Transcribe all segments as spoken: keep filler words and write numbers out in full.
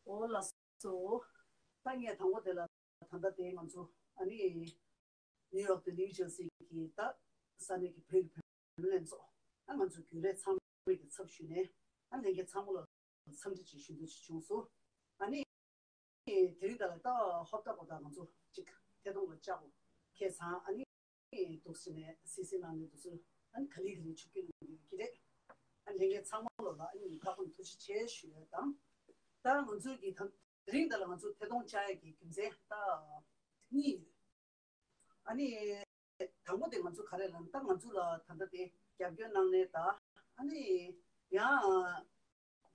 འོ་ལགས་སོ། ད་ངས་དང་པོ་དེ་ལ་ད་ལྟ་དེ་ང་ཚོ་ཨ་ནི་ནིའུ་ཡོག་དང་ནིའུ་ཇར་སི་གི་ད་ས་གནས་ཀྱི་བོད་ཀྱི་བུད་མེད་ལྷན་ཚོགས་ཨ་ང་ཚོ་རྒྱུན་ལས་ཚང་མའི་གི་ཚབ་ཞུས་ནས་ཨ་ལྷན་རྒྱས་ཚང་མ་ལ་འཚམས་འདྲི་ཅིག་ཞུ་འདོད་ཅིག་བྱུང་སོང་། ཨ་ནི་དེ་རིང་ད་ལ་ད་ཧོབ་ཏ་གོ་ད་ང་ཚོ་ཅིག་ཐད་གཏོང་ལ་བཅར་གོ་ཁས་ཚང་ཨ་ནི་འདུག་ཟེར་ནས་སི་སི་ནང་ནས་འདུག་ཟེར་ཨ་ནི་ག་ལེ་ག་ལེ་ཆུ་རྐྱེན་ཡོང་གི་རེད། ཨ་ལྷན་རྒྱས་ཚང་མ་ལོ་ལ་ཨ་ནི་ཁ་ཁོང་ཐུགས་རྗེ་ཆེ་ཞུ་ཡ་དང་། ད་ང་ཚོའི་གི་ད་དེ་རིང་ད་ལ་ང་ཚོ་ཐད་གཏོང་བཅར་ཡ་གི་རྒྱུ་མཚན་ད་གཉིས་ཡོད། ཨ་ནི་དང་པོ་དེ་ང་ཚོ་ག་རེ་ལབ་ན་ད་ང་ཚོ་ལ་ད་ལྟ་དེ་རྒྱབ་སྐྱོར་གནང་ནས་ད་ཨ་ནི་ཡང་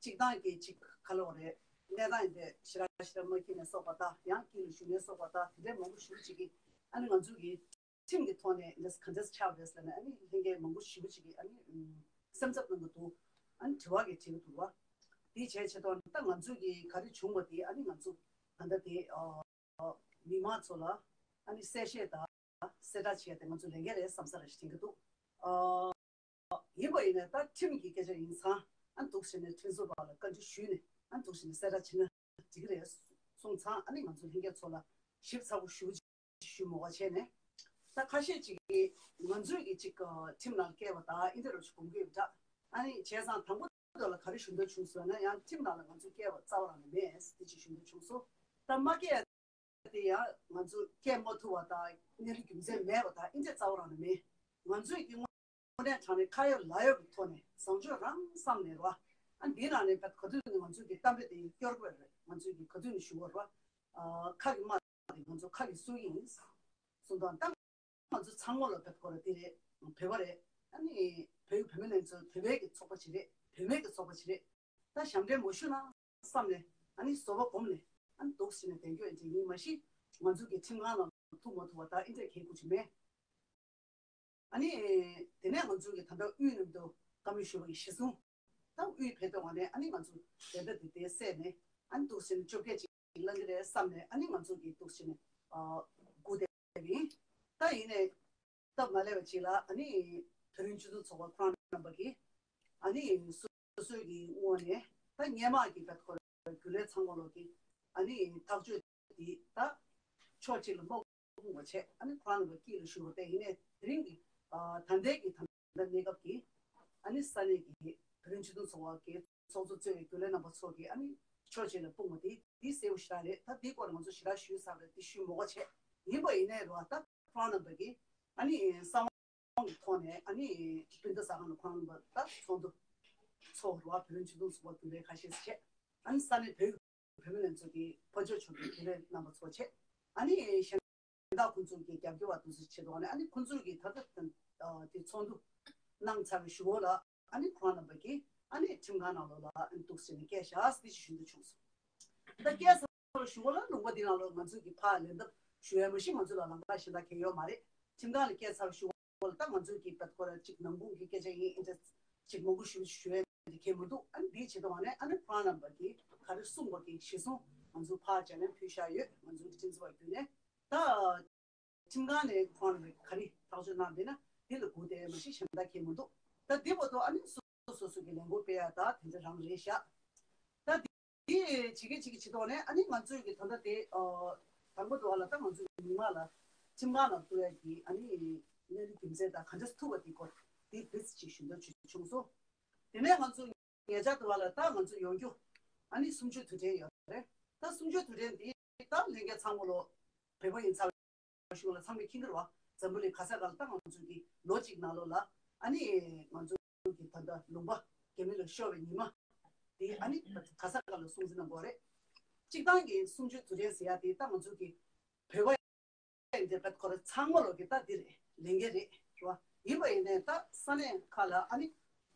གཅིག་ཐང་གི་གཅིག་ག་ལོ་རེད། གནས་སྟངས་ཡིན་པས་ཞེ་དྲག་ཞེ་དྲག་མ་འཁྱེར་ནས་སོགས་པ་དང་ཡང་དཀྱིལ་ལ་ཞུགས་ནས་སོགས་པ་དང་དེ་འདྲའི་མང་པོ་ཞུ་ཅིག་གིས་ཨ་ནི་ང་ཚོ་གི་ཁྲིམས་ཀྱི་ཐོག་ནས་འདི་ག་འདྲས་ཆགས་པ་རེད་ཟེར་ནས་ཨ་ནི་ལྷན་རྒྱས་མང་པོ་ཞེ་པོ་ཅིག་གིས་ཨ་ནི་སེམས་འཚབ་གནང་གི་འདུག་ཨ་ནི་དྲི་བ་གི་དྲི་གི་འདུག་བ། དེའི་བྱས་ཆེད་དོན་ད་ང་ཚོ་གི་ག་རེ་བྱུང་བ་དེ་ཨ་ནི་ང་ཚོ་ད་ལྟ་དེ་མི་མང་ཚོ་ལ་ཨ་ནི་གསལ་བཤད་དང་གསལ་བསྒྲགས་བྱས་ཏེ་ང་ཚོ་ལས་འགན་རེད་བསམ་ས་རེད་དྲན་གྱི་འདུག་ཡིན་པ་ཡིན་ནའི་ད་ཁྲིམས་ཀྱི་སྐད་ཆ་ཡིན་ཙང་ཨ་འདུག་བྱས་ནས་ཁྲིམས་བཟོ་པ་ལ་བཀའ་འདྲི་ཞུས་ནས་ཨ་འདུག་བྱས་ནས་གསལ་བསྒྲགས་བྱས་ན་འགྲིག་གི་རེད་གསུངས་ཙང་ཨ་ནི་ང་ཚོ་ལྷན་རྒྱས་ཚོ་ལ་ཞིབ་ཚགས་པོ་ཞུ་ཞུ་མོ་བ་བྱས་ནས་ད་ཁ་ཤས་ཅིག་གིས་ང་ཚོས་ཀྱི་ཅིག་ཁྲིམས་ནང་བཀལ་བ་དང་ཨིན་དེ་རུ་ཞིག་གོང་གུས་འདྲ་ཨ་ནི་བྱས་ཙང་དང་པོ་དེ་ལ་ག་རེ་ཞུ་འདོད་བྱུང་ཟེར་ན་ཡང་ཁྲིམས་ནང་ལ་ང་ཚོས་བཀལ་བ་རྩ་བ་རང་ནས་མེད་དེ་ཅིག་ཞུ་འདོད་བྱུང་སོང་། ད་མ་བཀལ་དེ་ཡང་ང་ཚོ་བཀལ་མ་ཐུབ་པ་དང་གནས་ལུགས་རྒྱུ་མཚན་མེད་པ་དང་ཨིན་དེ་རྩ་བ་རང་ནས་མེད། ང་ཚོས་ཀྱི་དངོས་གནས་དྲང་གནས་ཁ་ཡོད་ལག་ཡོད་ཀྱི་ཐོག་ནས་བཟང་སྤྱོད་རང་བསམ་ནས་ར། ཨ་འདི་ནང་ནས་བད་ག་དུས་ནས་ང་ཚོས་ཀྱི་གཏམ་དཔེ་དེ་སྐྱོར་དགོས་རེད། ང་ཚོས་ཀྱི་ག་དུས་ནས་ཞུ་བ་ར། ཁ་གི་དམག་དེ་ང་ཚོ་ཁ་གི་སྲོལ་ཡིན། གསུངས་དང་ད་ང་ཚོ་ཚང་མ་ལ་བད་གོ་ར་དེ་རེད། བོད་པ་རེད། ཨ་ནི་བོད་བོད་མི་ལྷན་ཚོགས་བོད་པའི་གི་ཚོགས་པ་ཅིག་རེད། བུད་མེད་ཀྱི་ཚོགས་པ་ཅིག་རེད། ད་ཞབས་འདྲེན་མ་ཞུ་ན་བསམ་ནས་ཨ་ནི་བཟོ་པ་སྒོམ་ནས་ཨ་ནི་འདུག་ཟེར་ནས་བསྡད་རྒྱུ་ཨེ་འདྲ་ཡིན་མ་གཞི་ང་ཚོ་གི་ཁྲིམས་ཁང་ནང་ཐུག་མ་ཐུབ་པ་ད་ཨིན་དྲ་གལ་དགོས་ཀྱི་མེད། ཨ་ནི་དེ་ནས་ང་ཚོ་གི་ད་ལྟ་དབུས་ནང་དུ་བཀའ་མོལ་ཞུ་བ་ཡི་གཞི་བཟུང་ད་དབུས་བོད་དོན་ངོས་ནས་ཨ་ནི་ང་ཚོ་དེ་འདྲ་དེ་དེ་བསད་ནས་ཨ་ནི་འདུག་ཟེར་ནས་བཅོ་བརྒྱད་ཅིག་བླང་གི་རེད་བསམ་ནས་ཨ་ནི་ང་ཚོ་གི་འདུག་ཟེར་ནས་སྒུག་བསྡད་ཡིན། ད་ཡིན་ནས། སྟབས་མ་ལེགས་པ་ཅིག་ལ་ཨ་ནི་བོད་རིགས་སྤྱི་མཐུན་ཚོགས་པ་ཁོ་རང་རྣམ་པ་གིས་ཨ་ནི་སོ་སོའི་གི་ངོས་ནས་ད་སྔོན་མ་གི་བོད་ཁོ་རང་རྒྱུན་ལས་ཚང་མ་ལོག་གི་ཨ་ནི་ཐག་གཅོད་འདི་ད་ཕྱོགས་གཅིག་ལ་མ་དགོངས་པ་བྱས་ཨ་ནི་ཁོ་རང་རྣམ་པ་དཀྱིལ་ལ་ཞུགས་པ་དེ་ཡིན་ནས་དེ་རིང་གི་ད་ལྟའི་གི་ད་ལྟ་གནས་སྐབས་ཀྱི་ཨ་ནི་ས་གནས་ཀྱི་བོད་རིགས་སྤྱི་མཐུན་ཚོགས་པ་གི་ཚོགས་གཙོ་གཙོས་པའི་རྒྱུན་ལས་རྣམ་པ་ཚོ་གིས་ཨ་ནི་ཕྱོགས་གཅིག་ལ་སྤུངས་པ་དེ་དེ་གསལ་པོ་ཞེ་དྲག་རེད། ད་དེའི་སྐོར་ང་ཚོ་ཞེ་དྲག་ཞུས་ཚར་རེད། དེ་ཞུས་མ་དགོས་བྱས་ཡིན་པ་ཡིན་ནའི་རོ་ད་ཁོ་རང་རྣམ་པ་གིས་ཨ་ནི་གསང་བ་གི་ཐོག་ནས་ཨ་ནི་སྤུན་ཟླ་ཟ་ཁང་ལ་ཁོང་རྣམ་པ་ད་ཚོགས་འདུ་ཚོགས་རུ་བ་བོད་རིགས་སྤྱི་མཐུན་ཚོགས་པ་རྒྱུན་ལས་ཁ་ཤས་བྱས། ཨ་ནི་ས་གནས་བོད་བོད་མི་ལྷན་ཚོགས་ཀྱི་ཕར་ཕྱོགས་ཕྱོགས་ཀྱི་རྒྱུན་ལས་རྣམ་པ་ཚོ་བྱས། ཨ་ནི་གཞན་དག་ཁོང་ཚོ་གི་རྒྱབ་སྐྱོར་བ་དུ་སུ་བྱེད་དོ་ནས་ཨ་ནི་ཁོང་ཚོ་གི་ད་ལྟ་དེ་ཚོགས་འདུ་གནང་ཚར་བའི་གཞུག་གུ་ལ་ཨ་ནི་ཁོང་རྣམ་པ་གིས་ཨ་ནི་ཁྲིམས་ཁང་ནང་ལོགས་ལ་ཨ་ནི་འདུག་ཟེར་ནས་སྐད་བཞག་ཟེར་ཞུ་འདོད་བྱུང་སོང་། ད་སྐད་ཚ་ཞུ་བ་ལ་ལུང་པ་འདི་ནང་ལོགས་ང་ཚོས་ཀྱི་ཕར་ལན་འདེབས་ཞུ་ཡ་མ་གཞི་ང་ཚོ་ལ་ལམ་ཁ་གཞན་དག་གང་ཡོད་མ་རེད། ཁྲིམས་ཁང་ལ་སྐད་ཚ་ཞུ་བ་ལ་ད་ང་ཚོས་ཀྱི་བད་ཁོ་ར་གཅིག་ནང་ཁུངས་ཀྱི་སྐད་ཆ་ཡིན་ཨིན་ཏྲེ་གཅིག་མང་པོ་ཞུ་ཞུ་ཡ་འདི་གལ་མི་འདུག་ཨ་ནི་འདིའི་ཆེད་དུ་ང་ནས་ཨ་ནི་ཁོང་རྣམ་པ་གིས་ག་རེ་གསུངས་པ་གི་གཞི་བཟུང་ང་ཚོ་ཕར་སྦྱར་ལན་ཕུལ་བཞག་ཡོད། ང་ཚོ་གི་ཁྲིམས་རྩོད་པ་བརྒྱུད་ནས་ད། ཁྲིམས་ཁང་ནས་ཁོང་རྣམ་པས་ག་རེ་ཐག་གཅོད་གནང་བསྡད་ན་འདི་ལ་སྒུག་བསྡད་མ་གཞི་གཞན་དག་གལ་མི་འདུག་ད་འདི་བར་དུ་ཨ་ནི་སོ་སོ་སོ་སོ་གི་ལས་འགུལ་སྤེལ་ཡ་ད་དེ་འདྲ་རང་རེད་ཤག་ད་འདི་བྱེད་ཀྱི་བྱེད་ཀྱི་བྱེད་དོགས་ནས་ཨ་ནི་ང་ཚོའི་གི་ད་ལྟ་དེ་དང་པོ་དུ་བ་ལ་ད་ང་ཚོའི་མི་མང་ལ་ཁྲིམས་ཁང་ལ་གཏུག་ཡ་གི་ཨ་ནི་གནས་ལུགས་རྒྱུ་མཚན་དང་ག་འདྲ་ཐུག་པ་དེ་སྐོར་དེ་བེད་ཅིག་ཞུ་འདོད་བྱུང་སོང་། དེ་ནས་ང་ཚོ་ཉེ་ཆར་དུ་བ་ལ་ད་ང་ཚོ་ཡོང་རྒྱུ་ཨ་ནི་གསུམ་བཅུའི་དུས་དྲན་ཡོད་རེད། ད་གསུམ་བཅུའི་དུས་དྲན་འདི་ད་ལྷན་རྒྱས་ཚང་མ་ལོ་བོད་པ་ཡིན་ཚར་བའི་གཞུག་ལ་ཚང་མས་མཁྱེན་གྱི་རེད་བ། འཛམ་བུ་གླིང་ག་ས་ག་ལ་ད་ང་ཚོ་གི་ལོ་གཅིག་ནང་ལོགས་ལ་ཨ་ནི་ང་ཚོ་གི་ད་ལྟ་ལུང་པ་རྒྱ་མི་ལ་ཤོར་བའི་ཉི་མ་འདི་ཨ་ནི་ག་ས་ག་ལ་སྲུང་བརྩི་གནང་དགོས་རེད། སྤྱིར་བཏང་གི་གསུམ་བཅུའི་དུས་དྲན་ཟེར་ཡ་དེ་ད་ང་ཚོ་གི་བོད་པ་འདི་བད་ཁོ་ར་ཚང་མ་ལོག་གི་ད་འདི་རེད་ལས་འགན་རེད་རེད་བ། ཡིན་པ་ཡིན་ནའི་ད་ས་གནས་ཁག་ལ་ཨ་ནི་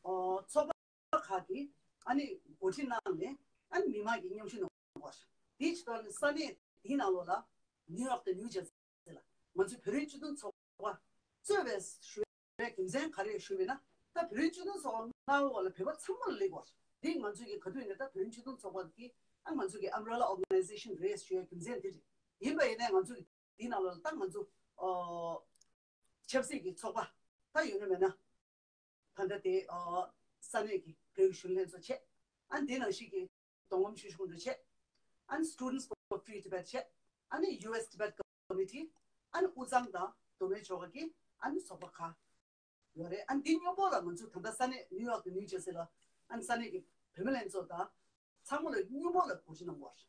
ཨོ་ཚོགས་པ་ཁག་གིས་ཨ་ནི་འགོ་ཁྲིད་གནང་ནས་ཨ་ནི་མི་མང་གི་མཉམ་ཞུགས་གནང་དགོས་རེད། དེའི་ཕྱི་ཐོག་ནས་ས་གནས་འདིའི་ནང་ལོགས་ལ་ནིའུ་ཡོག་དང་ནིའུ་ཇར་སི་ལ་ང་ཚོའི་བོད་རིགས་སྤྱི་མཐུན་ཚོགས་པ་གཙོས་པའི་ཞུ་བའི་རྒྱུ་མཚན་ག་རེ་ཞུས་པ་ཡིན་ན་ད་བོད་རིགས་སྤྱི་མཐུན་ཚོགས་པ་ལྔ་པོ་ལ་བོད་པ་ཚང་མ་ལ་སླེབས་དགོས་རེད། འདི་ང་ཚོའི་གི་ག་དུས་ནས་ད་བོད་རིགས་སྤྱི་མཐུན་ཚོགས་པ་འདི་ཨ་ང་ཚོའི་གི་umbrella organization རེད་ཞུ་བའི་རྒྱུ་མཚན་འདི་རེད། ཡིན་པ་ཡིན་ནའི་ང་ཚོ་གི་འདི་ནང་ལོགས་ལ་ད་ང་ཚོ་ཨོ་ཆབ་སྲིད་ཀྱི་ཚོགས་པ་ད་ཡོད་ན་མེད་ན་ད་ལྟ་དེ་ཨོ་ས་གནས་ཀྱི་བོད་ཀྱི་གཞོན་ལྷན་ཚོགས་བྱས། ཨ་འདི་ནང་བཞིན་གྱི་གདོང་ལམ་ཆུང་ཆུང་འདྲ་བྱས། ཨ་ནི་Students for Free Tibet བྱས། ཨ་ནི་ཡུ་ཨེས་Tibet Committee། ཨ་ནི་དབུས་གཙང་དང་མདོ་སྨད་ཕྱོགས་ཁག་གི་ཨ་ནི་ཚོགས་པ་ཁག་ཡོད་རེད། ཨ་ནི་འདི་མཉམ་པོ་ལ་ང་ཚོ་ད་ལྟ་ས་གནས་ནིའུ་ཡོག་དང་ནིའུ་ཇར་སི་ལ་ཨ་ནི་ས་གནས་ཀྱི་བུད་མེད་ལྷན་ཚོགས་དང་ཚང་མ་ལ་མཉམ་པོ་ལ་སྒོ་ཕྱེ་གནང་བ་རེད།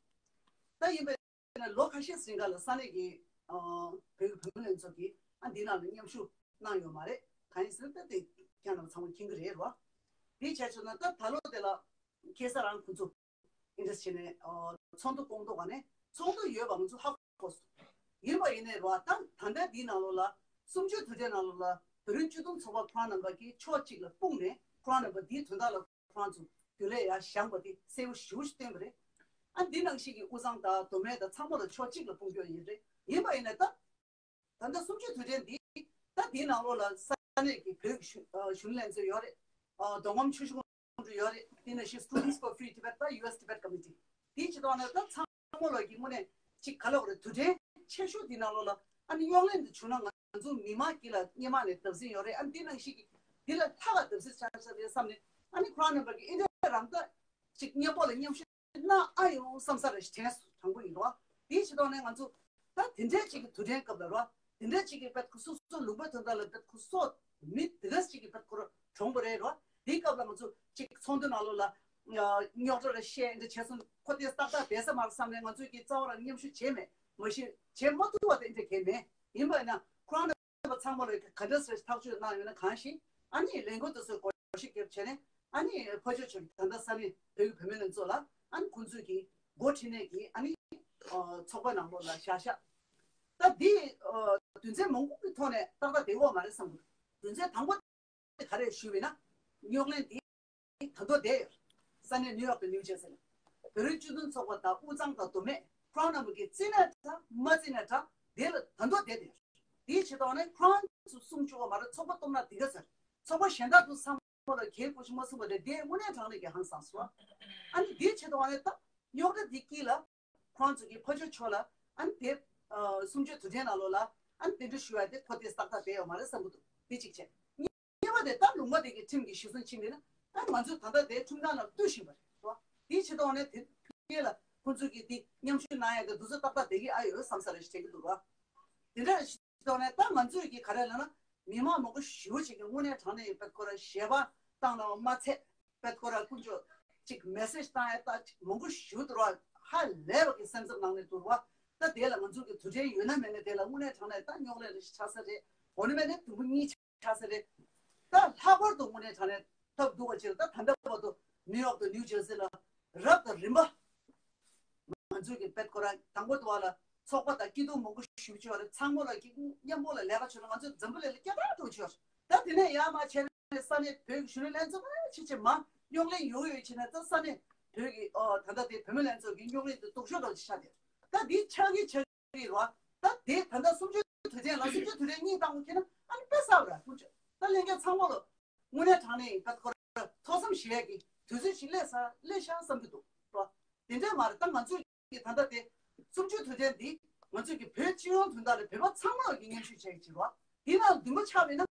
ད་ཡིན་པས་ན་ལོ་ཁ་ཤས་རིང་ག་ལ་ས་གནས་ཀྱི་ཨ་བོད་ཀྱི་བུད་མེད་ལྷན་ཚོགས་ཀྱིས་ཨ་འདི་ནང་ལ་མཉམ་ཞུགས་གནང་ཡོད་མ་རེད། གང་ཡིན་ཟེར་ན་ད་དེ་ཁྱེད་རྣམས་ཚང་མ་མཁྱེན་གྱི་རེད་རོ། དེ་བྱས་ཆོག་ན་ད་ད་ལོ་དེ་ལ་ཁ་སང་རང་ཁོང་ཚོ་ཨིན་ཌི་སི་བྱས་ནས་ཨ་ཚོགས་འདུ་སྐོང་ཐོག་ག་ནས་ཚོགས་འདུ་ཡོད་པ་ང་ཚོ་ཧ་གོ་སོང་། ཡིན་པ་ཡིན་ནའི་རོ་ད་ད་ལྟ་འདིའི་ནང་ལོགས་ལ་གསུམ་བཅུའི་དུས་དྲན་ནང་ལོགས་ལ་བོད་རིགས་སྤྱི་མཐུན་ཚོགས་པ་ཁོ་རང་རྣམ་པ་གིས་ཕྱོགས་གཅིག་ལ་སྤུངས་ནས་ཁོ་རང་རྣམ་པ་འདིའི་དོན་དག་ལ་ཁོ་རང་ཚོ་རྒྱུན་ལས་ཡར་བཞེངས་པ་དེ་གསལ་པོ་ཞེ་པོ་ཞིག་བསྟན་པ་རེད། ཨ་འདི་ནང་བཞིན་གྱི་དབུས་གཙང་དང་མདོ་སྨད་དང་ཚང་མ་ལ་ཕྱོགས་གཅིག་ལ་སྤུངས་རྒྱུ་ཡིན་རེད། ཡིན་པ་ཡིན་ནའི་ད་ད་ལྟ་གསུམ་བཅུའི་དུས་དྲན་འདི་ད་འདིའི་ནང་ལོགས་ལ་ས་གནས་ཀྱི་བོད་ཀྱི་གཞོན་གཞོན་ནུ་ལྷན་ཚོགས་ཡོད་རེད། ཨ་མདོ་ཁམས་ཆུ་བཞི་སྒང་དྲུག་ཡོད་རེད། དེ་ནང་བཞིན་Students for Free Tibet དང་ཡུ་ཨེས་Tibet Committee དེའི་ཕྱི་ཐོག་ནས་ད་ཚང་མ་ལོག་གི་དངོས་གནས་ཅིག་ག་ལབ་དགོས་རེད། དུས་དྲན་ཆེ་ཤོས་འདི་ནང་ལོགས་ལ་ཨ་ནི་རྙོག་གླེང་འདི་བྱུང་ན་ང་ཚོ་མི་མང་དཀྱིལ་ལ་སྔོན་མ་ནས་བརྡབ་གསིག་ཡོད་རེད། ཨ་ནི་འདི་ནང་བཞིན་གྱི་འདི་ལས་ལྷག་ག་བརྡབ་གསིག་ཆགས་ས་རེད་བསམ་ནས་ཨ་ནི་ཁོ་རང་རྣམ་པ་གིས་ཨེ་འདྲ་རང་ད་ཅིག་མཉམ་པོ་ལ་མཉམ་ཞུགས་གནང་ཨ་ཡོང་བསམ་ས་རེད་དྲན་སོང་། དྲང་པོ་ཡིན་རོ། དེའི་ཕྱི་ཐོག་ནས་ང་ཚོ་ད་དེ་འདྲའི་ཅིག་གི་དུས་དྲན་སྐབས་ལ་རོ། དེ་འདྲའི་ཅིག་གི་བེད་ཁོ་སོ་སོ་ལུང་པ་དོན་དག་ལ་བེད་ཁོ་སོ་མི་དེ་ག་ཅིག་གི་བེད་ཁོ་རོ་གྲོངས་པ་རེད་རོ། དེའི་སྐབས་ལ་ང་ཚོ་ཅིག་ཚོགས་འདུ་ནང་ལོགས་ལ་རྙོག་དྲ་རེ་བཤད་འདི་བྱས་སོང་། ཁོ་དེ་ཏག་ཏག་བསྡད་ས་མ་རེད་བསམ་ནས་ང་ཚོས་ཀྱི་རྩ་བ་རང་མཉམ་ཞུགས་བྱས་མེད། མ་གཞི་བྱེད་མ་ཐུབ་པ་དེ་འདྲ་གལ་མེད། ཡིན་པ་ཡིན་ན་ཁོ་རང་ཚང་མ་ལ་ག་འདྲ་སེ་ཐག་གཅོད་གནང་ཡོད་ན་གང་ཞིག་ཨ་ནི་ལས་འགུལ་དེ་ཚོའི་སྒོ་ཕྱེ་བརྒྱབ་བྱས་ནས་ཨ་ནི་ཕར་ཕྱོགས་ཕྱོགས་ཀྱི་ད་ལྟ་ས་གནས་བོད་ཀྱི་བུད་མེད་ལྷན་ཚོགས་ལ་ཨ་ནི་ཁོང་ཚོས་ཀྱི་འགོ་ཁྲིད་ནས་ཀྱི་ཨ་ནི་ཚོགས་པ་ནང་ལོགས་ལ་བཞག་བཞག་ད་འདི་དོན་ཚན་མང་པོ་གི་ཐོག་ནས་ཏག་ཏག་བསྡད་ཡོད་མ་རེད་བསམ་གྱི་འདུག་དོན་ཚན་དང་པོ་ག་རེ་ཞུས་པ་ཡིན་ན། རྙོག་གླེང་འདི་ད་དུང་བསྡད་ཡོད། ས་གནས་ནིའུ་ཡོག་དང་ནིའུ་ཇར་སི་ལ། བོད་རིགས་སྤྱི་མཐུན་ཚོགས་པ་དང་དབུས་གཙང་དང་མདོ་སྨད་ཁོ་རང་རྣམས་ཀྱིས་བརྩི་ནའི་འདྲ་མ་བརྩི་ནའི་འདྲ་དེ་ལ་ད་དུང་བསྡད་དེ། དེའི་ཆེད་དུ་ནས་ཁོ་རང་ཚོ་གསུང་བཅུག་པ་མ་རེད། ཚོགས་པ་གཏོར་ན་འདི་ག་ཟེར། ཚོགས་པ་གཞན་དག་ཏུ་ཚང་མ་ལ་གལ་གོ་ཞིག་མ་གསུངས་པ་དེ་དེ་དངོས་གནས་དྲང་གནས་ཀྱི་ཧང་སངས་སོ། ཨ་ནི་དེའི་ཆེད་དུ་ནས་ད་རྙོག་དྲ་འདི་དཀྱིལ་ལ་ཁོ་རང་ཚོ་གི་ཕར་ཕྱོགས་ཕྱོགས་ལ་ཨ་ནི་དེ་གསུམ་བཅུའི་དུས་དྲན་ནང་ལོགས་ལ་ཨ་ནི་གདན་འདྲེན་ཞུ་ཡ་དེ་ཁོ་དེ་ཏག་ཏག་བསྡད་ཡོད་མ་རེད་བསམ་གྱི་འདུག་དེ་གཅིག་བྱས། གཉིས་པ་དེ་ད་ལུང་པ་དེ་གི་ཁྲིམས་ཀྱི་གཞི་བཟུང་ཕྱིན་པས་ན་ད་ང་ཚོས་ད་ལྟ་དེ་ཁྲིམས་ཁང་ལ་གཏུག་བཞིན་པ་རེད་བ། དེའི་ཆེད་དུ་ནས་དེ་ཕྱི་ལ་ཁོ་ཚོས་ཀྱི་དེ་མཉམ་ཞུགས་གནང་ཡ་དེ་དུས་ཚོད་ཏག་ཏག་བསྡད་ཀྱི་ཨ་ཡོད་བསམ་ས་རེ་ཞིག་བྱེད་ཀྱི་འདུག་བ། དེ་འདྲ་ཞིག་ཐོག་ནས་ད་ང་ཚོས་ཀྱི་ག་རེ་ལབ་ན་མི་མང་མང་པོ་ཞེ་པོ་ཅིག་གི་དངོས་གནས་དྲང་གནས་ཡོད་པའི་ཁོ་ར་ཞལ་པར་བཏང་ན་མ་ཚད་པའི་ཁོ་ར་ཀུན་སྤྱོད་ཅིག་མེ་སེ་ཇི་བཏང་ཡ་ད་ཅིག་མང་པོ་ཞེ་པོ་འདུག་བ། ཧ་ལས་པ་གི་སེམས་འཚབ་ནང་ནས་འདུག་བ། ད་དེ་ལ་ང་ཚོ་གི་དུས་དྲན་ཡོད་ན་མེད་ན་དེ་ལ་དངོས་གནས་དྲང་གནས་ད་རྙོག་གླེང་རེ་ཞིག་ཆགས་ས་རེད། འོ་ན་མེད་ན་དུམ་བུ་གཉིས་ཆགས་ས་རེད། ད་ལྷག་པར་དུ་དངོས་གནས་དྲང་གནས་ཐབས་སྡུག་པ་ཅིག་ལ་ད་ད་ལྟ་བར་དུ་ནིའུ་ཡོག་དང་ནིའུ་ཇར་སི་ལ་རབ་དང་རིམ་པ་ང་ཚོས་ཀྱི་བེད་ཁོ་ར་དང་པོ་དུ་བ་ལ་ཚོགས་པ་དང་སྐྱིད་སྡུག་མང་པོ་ཞུ་ཆོག་རེད། ཚང་མ་ལ་ཀྱི་མཉམ་པོ་ལ་ལས་ཀ་བྱོས་ན་ང་ཚོ་འཛམ་བུ་གླིང་ལ་སྐད་གྲགས་འགྲོ་ཆོག་རེད། ད་དེ་ནས་ཡར་མར་བྱས་ནས་ས་གནས་བོད་ཀྱི་གཞོན་ནུ་ལྷན་ཚོགས་ཕལ་ཆེར་ཆེ་མ་རྙོག་གླེང་ཡོང་ཡོད་ཕྱིན་ན་ད་ས་གནས་བོད་ཀྱི་ཨོ་ད་ལྟ་དེ་བུད་མེད་ལྷན་ཚོགས་ཀྱི་རྙོག་གླེང་དེ་སྡུག་ཤོས་འདྲ་ཅིག་ཆགས་བསྡད། ད་དེ་ཆགས་ཀྱི་ཆགས་རེད་བ། ད་དེ་ད་ལྟ་གསུམ་བཅུའི་དུས་དྲན་ལ་གསུམ་བཅུའི་དུས་དྲན་གཉིས་བཏང་བ་ཁྱེད་ན་ཨ་ནི་དཔེ་གསར་བ་ར་ཀུན་སྤྱོད་ད་ལྷན་རྒྱས་ཚང་མ་ལ་དངོས་གནས་དྲང་གནས་ཡིན་ད་ཁོ་ར་ཐོག་མཚམས་ཞིག་ལས་ཀྱི་དུས་ཚོད་ཞིག་སླེབས་ས་སླེབས་ཤག་བསམ་གྱི་འདུག་ར། དེ་འདྲས་མ་རེད། ད་ང་ཚོས་ཀྱི་ད་ལྟ་དེ་གསུམ་བཅུའི་དུས་དྲན་འདི་ང་ཚོས་ཀྱི་བོད་སྤྱི་ཡོངས་དོན་དག་ལ་བོད་པ་ཚང་མ་ལ་ཀྱི་མཉམ་ཞུགས་བྱེད་ཀྱི་རེད་བ། དེ་ལ་འདུན་པ་ཆགས་པས་ན་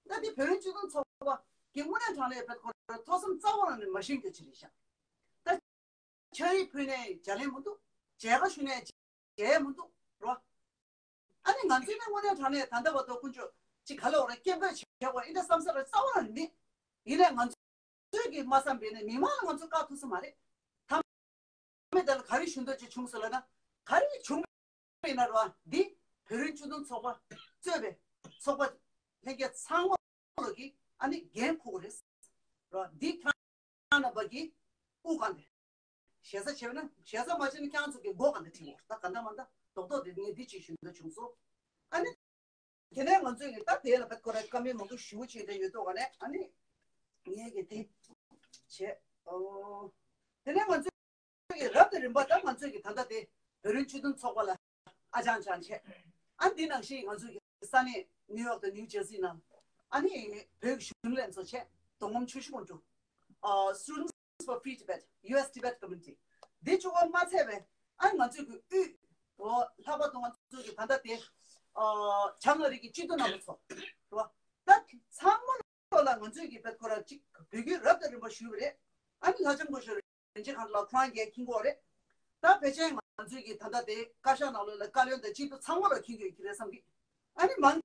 ད་དེ་བོད་རིགས་སྤྱི་མཐུན་ཚོགས་པ་གི་དངོས་གནས་དྲང་གནས་བོད་ཁོ་ར་ཐོག་མཚམས་རྩ་བ་ལ་ནས་མ་ཤེས་རྒྱུ་ཅིག་རེད་ཤག་ད་ཕྱག་ཡིག་ཕུལ་ནས་ལྗགས་ལན་མི་འདུག་མཇལ་ཁ་ཞུ་ནས་མཇལ་ཡས་མི་འདུག་རོ། ཨ་ནི་ང་ཚོས་ནི་དངོས་གནས་དྲང་གནས་ད་ལྟ་བར་དུ་ཀུན་སྤྱོད་ཅིག་ག་ལ་འོ་ར་སྐད་འབོད་བྱེད་དགོས་ཨིན་འདྲ་བསམ་ས་ར་རྩ་བ་ལ་ནི་མེད། ཡིན་ནའི་ང་ཚོས་ཀྱིས་མ་བསམ་པས་ནི་མི་མང་ལ་ང་ཚོ་བཀག་ཐུབ་ས་མ་རེད། ད་མི་དེ་ལ་ག་རེ་ཞུ་འདོད་ཅིག་བྱུང་སོང་ལབ་ན་ག་རེ་བྱུང་བས་ན་ར་འདི་བོད་རིགས་སྤྱི་མཐུན་ཚོགས་པ་གཙོས་པའི་ཚོགས་པ་ལྷན་རྒྱས་ཚང་མ་ལོ་གི་ཨ་ནི་འགན་འཁུར་དགོས་རེད། རོ་འདི་ཁྱེད་རང་རྣམ་པ་གི་དབུ་གང་དེ་ཞེ་ས་བྱས་ན་ཞེ་ས་མ་བྱས་ན་ཁྱེད་རང་ཚོ་གི་མགོ་གང་དེ་ཁྲིད་དགོས་རེད། ད་ག་འདྲ་མ་འདྲ་རྡོག་རྡོག་དེ་ངས་འདི་ཅིག་ཞུ་འདོད་བྱུང་སོང་། ཨ་ནི་དེ་ནས་ང་ཚོས་ཀྱི་ད་དེ་ལ་བེད་ཁོ་ར་བཀའ་མོལ་མང་པོ་ཞུ་བྱས་ཏེ་ཡོད་དོ་ག་ནས་ཨ་ནི་ངས་ཀྱི་དེ་བྱས་ཨོ་དེ་ནས་ང་ཚོས་ཀྱི་རབ་དང་རིམ་པ་ད་ང་ཚོས་ཀྱི་ད་ལྟ་དེ་བོད་རིགས་སྤྱི་མཐུན་ཚོགས་པ་ལ་ཨ་ཅང་ཅང་བྱས། ཨ་འདི་ནང་བཞིན་ང་ཚོས་ཀྱི་ས་གནས་ནིའུ་ཡོག་དང་ནིའུ་ཇར་སི་ནང་ཨ་ནི་བོད་ཀྱི་གཞོན་ནུ་ལྷན་ཚོགས་བྱས། མདོ་ཁམས་ཆུ་བཞི་སྒང་དྲུག་ཨ་Students for Free Tibet, ཡུ་ཨེས་Tibet Committee འདི་བཅུ་པ་མ་ཚད་པའི་ཨ་ང་ཚོས་ཀྱི་དབུས་ལྷག་པར་དུ་ང་ཚོས་ཀྱི་ད་ལྟ་དེ་ཨ་བྱང་ཨ་རི་གི་སྤྱི་འཐུས་རྣམ་པ་ཚོ་རེད་བ། ད་ཚང་མ་ལོ་ལ་ང་ཚོས་ཀྱི་བེད་ཁོ་ར་གཅིག་བོད་བརྒྱུད་རབ་དང་རིམ་པ་ཞུས་པ་རེད། ཨ་ནི་ལྷ་ལྕམ་སྐུ་ཞབས་རིན་ཆེན་མཁའ་འགྲོ་ལགས་ཁོ་རང་གིས་མཁྱེན་གྱི་ཡོད་རེད། ད་ ད་ཕལ་ཆེར་ང་ཚོས་ཀྱི་ད་ལྟ་དེ་བཀའ་ཤག་ནང་ལོགས་ལ་བཀའ་བློན་དང་སྤྱི་འཐུས་ཚང་མ་ལ་མཁྱེན་གྱི་ཡོད་ཀྱི་རེད་བསམ་གི། ཨ་ནི་མང་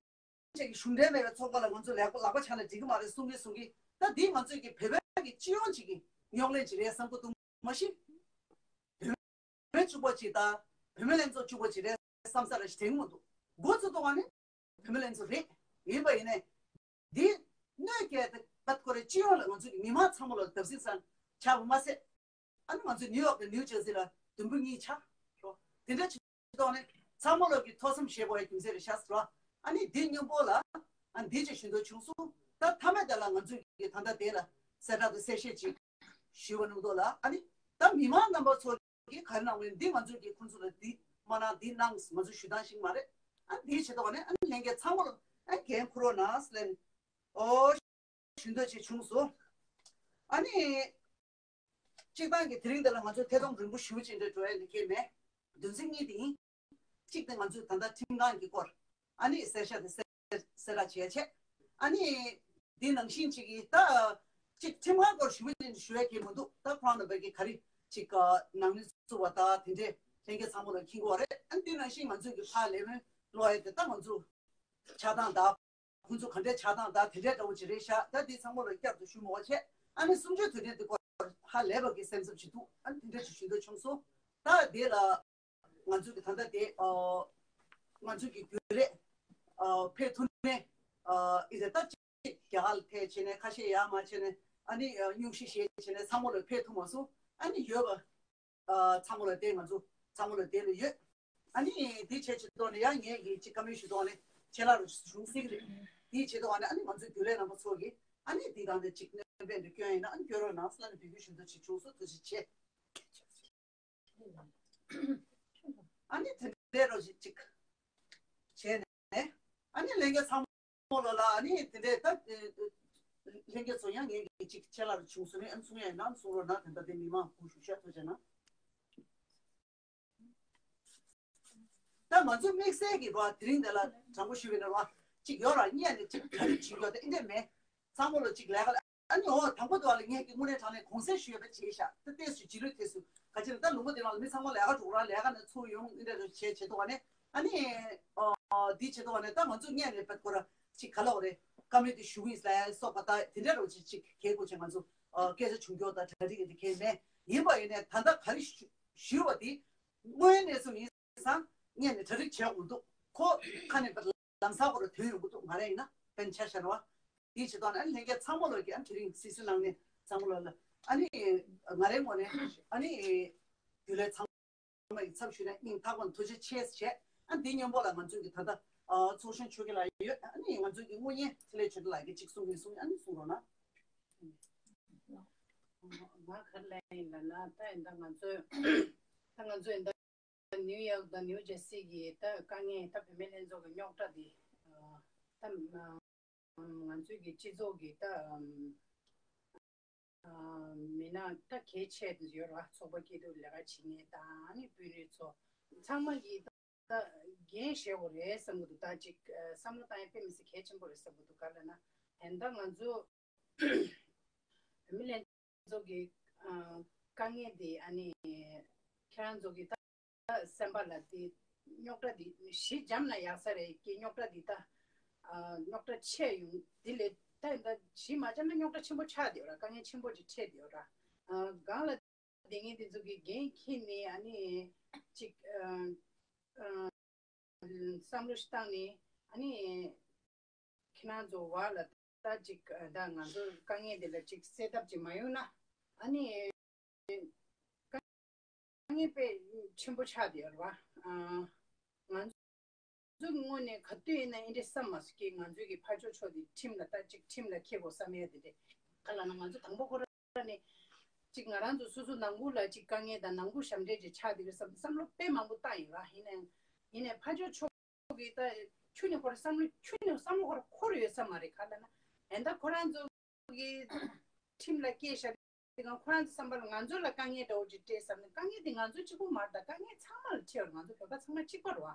ཆེ་གི་གཞུང་འབྲེལ་མེད་པའི་ཚོགས་པ་ལ་ང་ཚོ་ལག་པ་ལག་པ་ཆ་ལ་སྒྲིག་གི་མ་རེད་གསུང་གི་གསུང་གི། ད་འདི་ང་ཚོས་ཀྱི་བོད་པའི་གི་སྤྱི་ཡོངས་ཅིག་གི་རྙོག་གླེང་ཅིག་རེད་བསམ་གི་འདུག་མ་གཞི། བུད་མེད་གཅིག་པོ་ཅིག་དང་བུད་མེད་ལྷན་ཚོགས་གཅིག་པོ་ཅིག་རེད་བསམ་ས་ལ་ཞིག་དྲན་གི་མི་འདུག་འགོ་ཚུགས་དོན་ནི་བུད་མེད་ལྷན་ཚོགས་རེད། ཡིན་པ་ཡིན་ནའི་འདི་གནོད་སྐྱེལ་ཏེ་བད་ཁོ་རེ་སྤྱི་ཡོངས་ལ་ང་ཚོ་གི་མི་མང་ཚང་མ་ལ་བརྡབ་གསིག་ས་ཆགས་པ་མ་ཟད། ཨ་ནི་ང་ཚོ་ནིའུ་ཡོག་དང་ནིའུ་ཇར་སི་ལ་དུམ་བུ་གཉིས་ཆགས། དེ་འདྲ་བྱེད་ཐོག་ནས་ཚང་མ་ལོག་གི་ཐོས་བསམ་བྱེད་དགོས་པའི་རྒྱུ་མཚན་རེད་ཤག་ཟེར་བ། ཨ་ནི་འདི་སྙིང་པོ་ལ་ཨ་འདི་ཅིག་ཞུ་འདོད་བྱུང་སོང་། ད་མཐའ་མའི་དེ་ལ་ང་ཚོས་ཀྱི་ད་ལྟ་དེ་ལ་གསལ་བསྒྲགས་དང་གསལ་བཤད་ཅིག་ཞུས་པ་ནང་ལོགས་ལ། ཨ་ནི་ད་མི་མང་རྣམ་པ་ཚོ་གིས་ག་རེ་གནང་བས་འདི་ང་ཚོས་ཀྱི་ཁོང་ཚོ་ལ་འདི་མ་གནང་འདི་གནང་ང་ཚོས་ཞུ་སྟངས་ཤིག་མ་རེད། ཨ་འདི་བྱེད་ཐོག་ནས་ཨ་ནི་ལྷན་རྒྱས་ཚང་མ་ལ་ཨ་འགན་འཁུར་རོགས་གནང་ཟེར་ལན་ཨོ་ཞུ་འདོད་ཅིག་བྱུང་སོང་། ཨ་ནི། སྤྱིར་བཏང་གི་དེ་རིང་འདི་ལ་ང་ཚོ་ཐད་གཏོང་རིང་པོ་ཞེ་པོ་ཅིག་འདྲ་འགྲོ་ཡ་འདི་ཁེལ་མེད། འདུ་འཛི་གཉིས་དེ་ཡིན། གཅིག་དེ་ང་ཚོས་ད་ལྟ་ཁྲིམས་ཁང་གི་སྐོར་ཨ་ནི་གསལ་བཤད་དེ་གསལ་གསལ་བསྒྲགས་བྱས་བྱས། ཨ་ནི་འདི་ནང་བཞིན་ཅིག་གིས་ད་ཅིག་ཁྲིམས་ཁང་སྐོར་ཞེ་པོ་ཅིག་ཞུ་ཡ་གལ་མི་འདུག་ད་ཁོ་རང་རྣམ་པས་ཀྱི་ག་རེ་ཅིག་ནང་མི་བཙུགས་པ་ད་དེ་འདྲས་ལྷན་རྒྱས་ཚང་མ་ལ་མཁྱེན་གྱི་ཡོད་རེད། ཨ་ནི་འདི་ནང་བཞིན་ང་ཚོས་ཀྱི་ཕར་ལས་དོན་ཀློག་ཡ་དེ་ད་ང་ཚོ་ཆགས་སྟངས་ད། ཁོང་ཚོ་ག་འདྲའི་ཆགས་སྟངས་དང་དེ་འདྲའི་འདྲ་བོ་ཅིག་རེད་ཤག་ད་འདི་ཚང་མ་ལ་བསྐྱར་དུ་ཞུ་མ་དགོས་བྱས། ཨ་ནི་གསུམ་བཅུའི་དུས་དྲན་འདི་སྐོར་ཧ་ལས་པ་གི་སེམས་འཚབ་ཅིག་འདུག་ཨ་ནི་དེ་འདྲ་ཅིག་ཞུ་འདོད་བྱུང་སོང་། ད་དེ་ལ་ང་ཚོ་གི་ད་ལྟ་དེ་ཨ་ང་ཚོ་གི་རྒྱུན་ལས་ཨ་ཕེབས་ཐུབ་ནས་ཨ་ཨི་ཟེར་ད་ཅིག་རྒྱ་གར་ལ་ཕེབས་བྱས་ནས་ཁ་ཤས་ཡར་མར་བྱས་ནས་ཨ་ནི་ཨ་སྙུང་གཞི་བཞེས་བྱས་ནས་ཚང་མ་ལ་ཕེབས་ཐུབ་མ་སོང་། ཨ་ནི་ཡོད་པ། ཨ་ཚང་མ་ལ་བསྟན། ང་ཚོ་ཚང་མ་ལ་བསྟན་ལ་ཡོད། ཨ་ནི་དེ་བྱས་ཆེད་དུ་ནས་ཡང་ངས་ཀྱི་ཅིག་བཀའ་མོལ་ཞུ་དོགས་ནས་ཆེད་ལ་རུ་བྱུང་སྲིད་ཀྱི་རེད། དེའི་ཆེད་དུ་ཨ་ནི་ཨ་ནི་ང་ཚོའི་རྒྱུན་ལས་རྣམ་པ་ཚོ་གིས་ཨ་ནི་དེ་དང་དེ་ཅིག་སྣོན་པ་འདི་སྐྱོན་ཡིན་ན་ཨ་ནི་སྐྱོན་རོགས་གནང་ཟེར་ལ་ནི་འབོད་སྐུལ་ཞུ་འདོད་ཅིག་བྱུང་སོང་། ཐུགས་རྗེ་ཆེ། ཨ་ནི་དེ་འདྲའི་རོགས་ཞིག་ཅིག་བྱས་ནས་ཨ་ནི་ལྷན་རྒྱས་ཚང་མ་ལོ་ལ་ཨ་ནི་དེ་འདྲའི་ད་ལྷན་རྒྱས་ཚོ་ཡང་ངས་ཀྱི་ཅིག་ཆེད་ལ་རུ་བྱུང་སོང་ནས་ཨ་ནི་གསུང་ཡ་ཡིན་ན་གསུང་རོགས་གནང་། དེ་འདྲ་དེ་མི་མང་བུ་ཞུ་ཤ་ཐུགས་རྗེ་གནང་། ད་ང་ཚོ་དམིགས་བསལ་གྱི་བ་དེ་རིང་འདི་ལ་དྲང་པོ་ཞུས་པ་ཡིན་ན་བ་གཅིག་ཡོད་ར་གཉིས་ནས་གཅིག་ག་རེ་བྱེད་ཡོད་ད་ཨེ་འདྲས་མེད། ཚང་མ་ལོ་གཅིག་ལས་ཀ་ལ་ཨ་ནི་འོ་དང་པོ་དུ་བ་ལ་ངས་ཀྱི་དངོས་གནས་དྲང་གནས་གུང་སེང་ཞུས་ཡོད་པ་བྱས་ཤག་ད་ལྟས་སུ་རྗེས་ལུས་དེ་སུ་ག་ཅི་ན་ད་ལུང་པ་དེ་རང་ལ་མི་ཚང་མ་ལས་ཀ་འགྲོ་ར་ལས་ཀ་ནས་ཚུར་ཡོང་ཨེ་འདྲས་ར་བྱས་བྱེད་དུ་བ་ནས་ཨ་ནི་འདི་བྱེད་དུ་བ་ནས་ད་ང་ཚོ་གཉིས་ནས་བད་ཁོ་ར་གཅིག་ག་ལ་འོ་རེད་བཀའ་མོལ་དེ་ཞུ་གི་ཡིན་ལ་སོགས་པ་ད་དེ་འདྲས་རོ་གཅིག་གཅིག་གལ་དགོས་ཆེ་ང་ཚོ་སྐད་ཆ་བྱུང་སྐྱོ་ད་གྲ་སྒྲིག་གི་དེ་གལ་མེད། ཡིན་པ་ཡིན་ནས་ད་ལྟ་ག་རེ་ཞུ་ཞུ་བ་དེ་དངོས་གནས་སུ་ཡིན། སང་ཉན་ནས་གྲ་སྒྲིག་བྱས་འོང་འདུག་ཁོ་ཁ་ནས་པ་ལམ་སང་ཁོ་ར་ཐོན་ཡོང་གི་འདུག་ང་རང་ཡིན་ན་པན་ཆ་ཤར་བ་དེའི་བྱེད་སྟངས་ནི་ཨ་ནི་ལྷན་རྒྱས་ཚང་མ་ལོ་གི་ཨ་ནི་དེ་རིང་སིལ་སིལ་ནང་ནས་ཚང་མ་ལོ་ལ་ཨ་ནི་ང་རའི་ངོས་ནས་ཨ་ནི་རྒྱུན་ལས་ཚང་མ་ཡི་ཚབ་ཞུས་ནས་སྙིང་ཐག་པ་ནས་ཐུགས་རྗེ་ཆེ་ཞེས། ཨ་ནི་འདི་སྙོམས་པོ་ལ་ང་ཚོའི་གི་ད་ལྟ་ཚོགས་གཞོན་ཆོས་སྐྱིད་ལགས་ཡོད། ཨ་ནི་ང་ཚོའི་གི་དངུལ་གཉེར་ཚེ་ལས་ཆོས་སྒྲོན་ལགས་ཀྱིས་གཅིག་གསུང་གི་གསུང་ཨ་ནི་གསུང་རོགས་གནང་། ང་ག་རེ་ལབ་ཡིན་ལབ་ན་ད་ཡིན་ད་ང་ཚོས་ད་ང་ཚོས་ཡིན་ད། ནིའུ་ཡོག་དང་ནིའུ་ཇར་སི་གི་ད་དཀའ་ངལ་ད་བུད་མེད་ལྷན་ཚོགས་ཀྱི་རྙོག་དྲ་འདི་ད་ང་ཚོའི་གི་སྤྱི་ཚོགས་ཀྱི་ད་མི་སྣ་ད་གལ་ཆེ་དུ་ཡོད་ར་ཚོགས་པ་སྐྱིད་སྡུག་ལས་ཀ་བྱེད་མཁན་དང་ཨ་ནི་དཔོན་རིགས་ཚོ་ཚང་མ་གི་ད་འགན་བཞེས་དགོས་རེད་བསམ་གི་འདུག་ད་ཅིག་བསམ་བློ་བཏང་ཡ་དཔེ་མི་སྲིད་གལ་ཆེན་པོ་རེད་བསམ་གི་འདུག་ག་ལབ་ན་ད་ལྟ་ང་ཚོ་བུད་མེད་ལྷན་ཚོགས་ཀྱི་དཀའ་ངལ་དེ་ཨ་ནི་ཁྱེད་རང་ཚོ་གི་ད་སེམས་པ་ལ་དེ་རྙོག་དྲ་དེ་གཞི་འཇམ་ན་ཡག་ས་རེད་ཀྱི་རྙོག་དྲ་དེ་ད་རྙོག་དྲ་ཆེ་ཡོང་དེ་ལས་ད་ད་གཞི་མ་འཇམ་ན་རྙོག་དྲ་ཆེན་པོ་ཆགས་བསྡད་ཡོད་ར། དཀའ་ངལ་ཆེན་པོ་ཅིག་འཕྲད་བསྡད་ཡོད་ར། སྒང་ལ་དེ་ངས་དེ་ཚོ་གི་འགན་འཁྱེར་ནས་ཨ་ནི་ཅིག་བསམ་བློ་ཞིག་བཏང་ནས་ཨ་ནི་ཁྱེད་རང་ཚོ་བར་ལ་ད་ཅིག་ད་ང་ཚོ་དཀའ་ངལ་འདི་ལ་ཅིག་སེལ་ཐབས་ཅིག་མ་ཡོང་ན་ཨ་ནི་དཀའ་ངལ་དཔེ་ཆེན་པོ་ཆགས་བསྡད་ཡོད་རེད་བ། ང་ཚོ་ངོས་ནས་ག་དུས་ཡིན་ན་ཨེ་འདྲས་བསམ་མ་སོང་གི་ང་ཚོའི་གི་ཕར་ཕྱོགས་ཕྱོགས་དེ་ཁྲིམས་ལ་ད་ཅིག་ཁྲིམས་ལ་འཁྱེར་དགོས་བསམ་ཡ་དེ་རེད། ག་ལབ་ན་ང་ཚོ་དང་པོ་ཁོ་ར་ནས་ཅིག་ང་རང་ཚོ་སོ་སོ་ནང་ཁུལ་ལ་ཅིག་དཀའ་ངལ་དང་ནང་ཁུལ་ཞབས་འདྲེན་ཅིག་ཆགས་བསྡད་ཡོད་བསམ་བསམ་བློ་དཔེ་མང་པོ་བཏང་ཡོད་ར། ཡིན་ནའི་ཡིན་ནའི་ཕར་ཕྱོགས་ཕྱོགས་ཀྱི་ད་ཁྱོན་ནས་ཁོ་ར་བསམ་བློ་ཁྱོན་ནས་བསམ་བློ་ཁོ་ར་འཁོར་ཡོད་ས་མ་རེད། ག་ལབ་ན་ཨེ་ད་ཁོ་རང་ཚོ་གི་ཁྲིམས་ལ་སྐྱེལ་བཞག་དེ་གང་ཁོ་རང་ཚོ་བསམ་པ་ལ་ང་ཚོ་ལ་དཀའ་ངལ་འདྲ་བོ་ཅིག་སྤྲད་བསམ་ནས་དཀའ་ངལ་དེ་ང་ཚོ་གཅིག་པུ་མ་རེད། ད་དཀའ་ངལ་ཚང་མ་ལ་འཕྲད་ཡོད་རེད། ང་ཚོ་བོད་པ་ཚང་མ་གཅིག་པ་རེད་བ།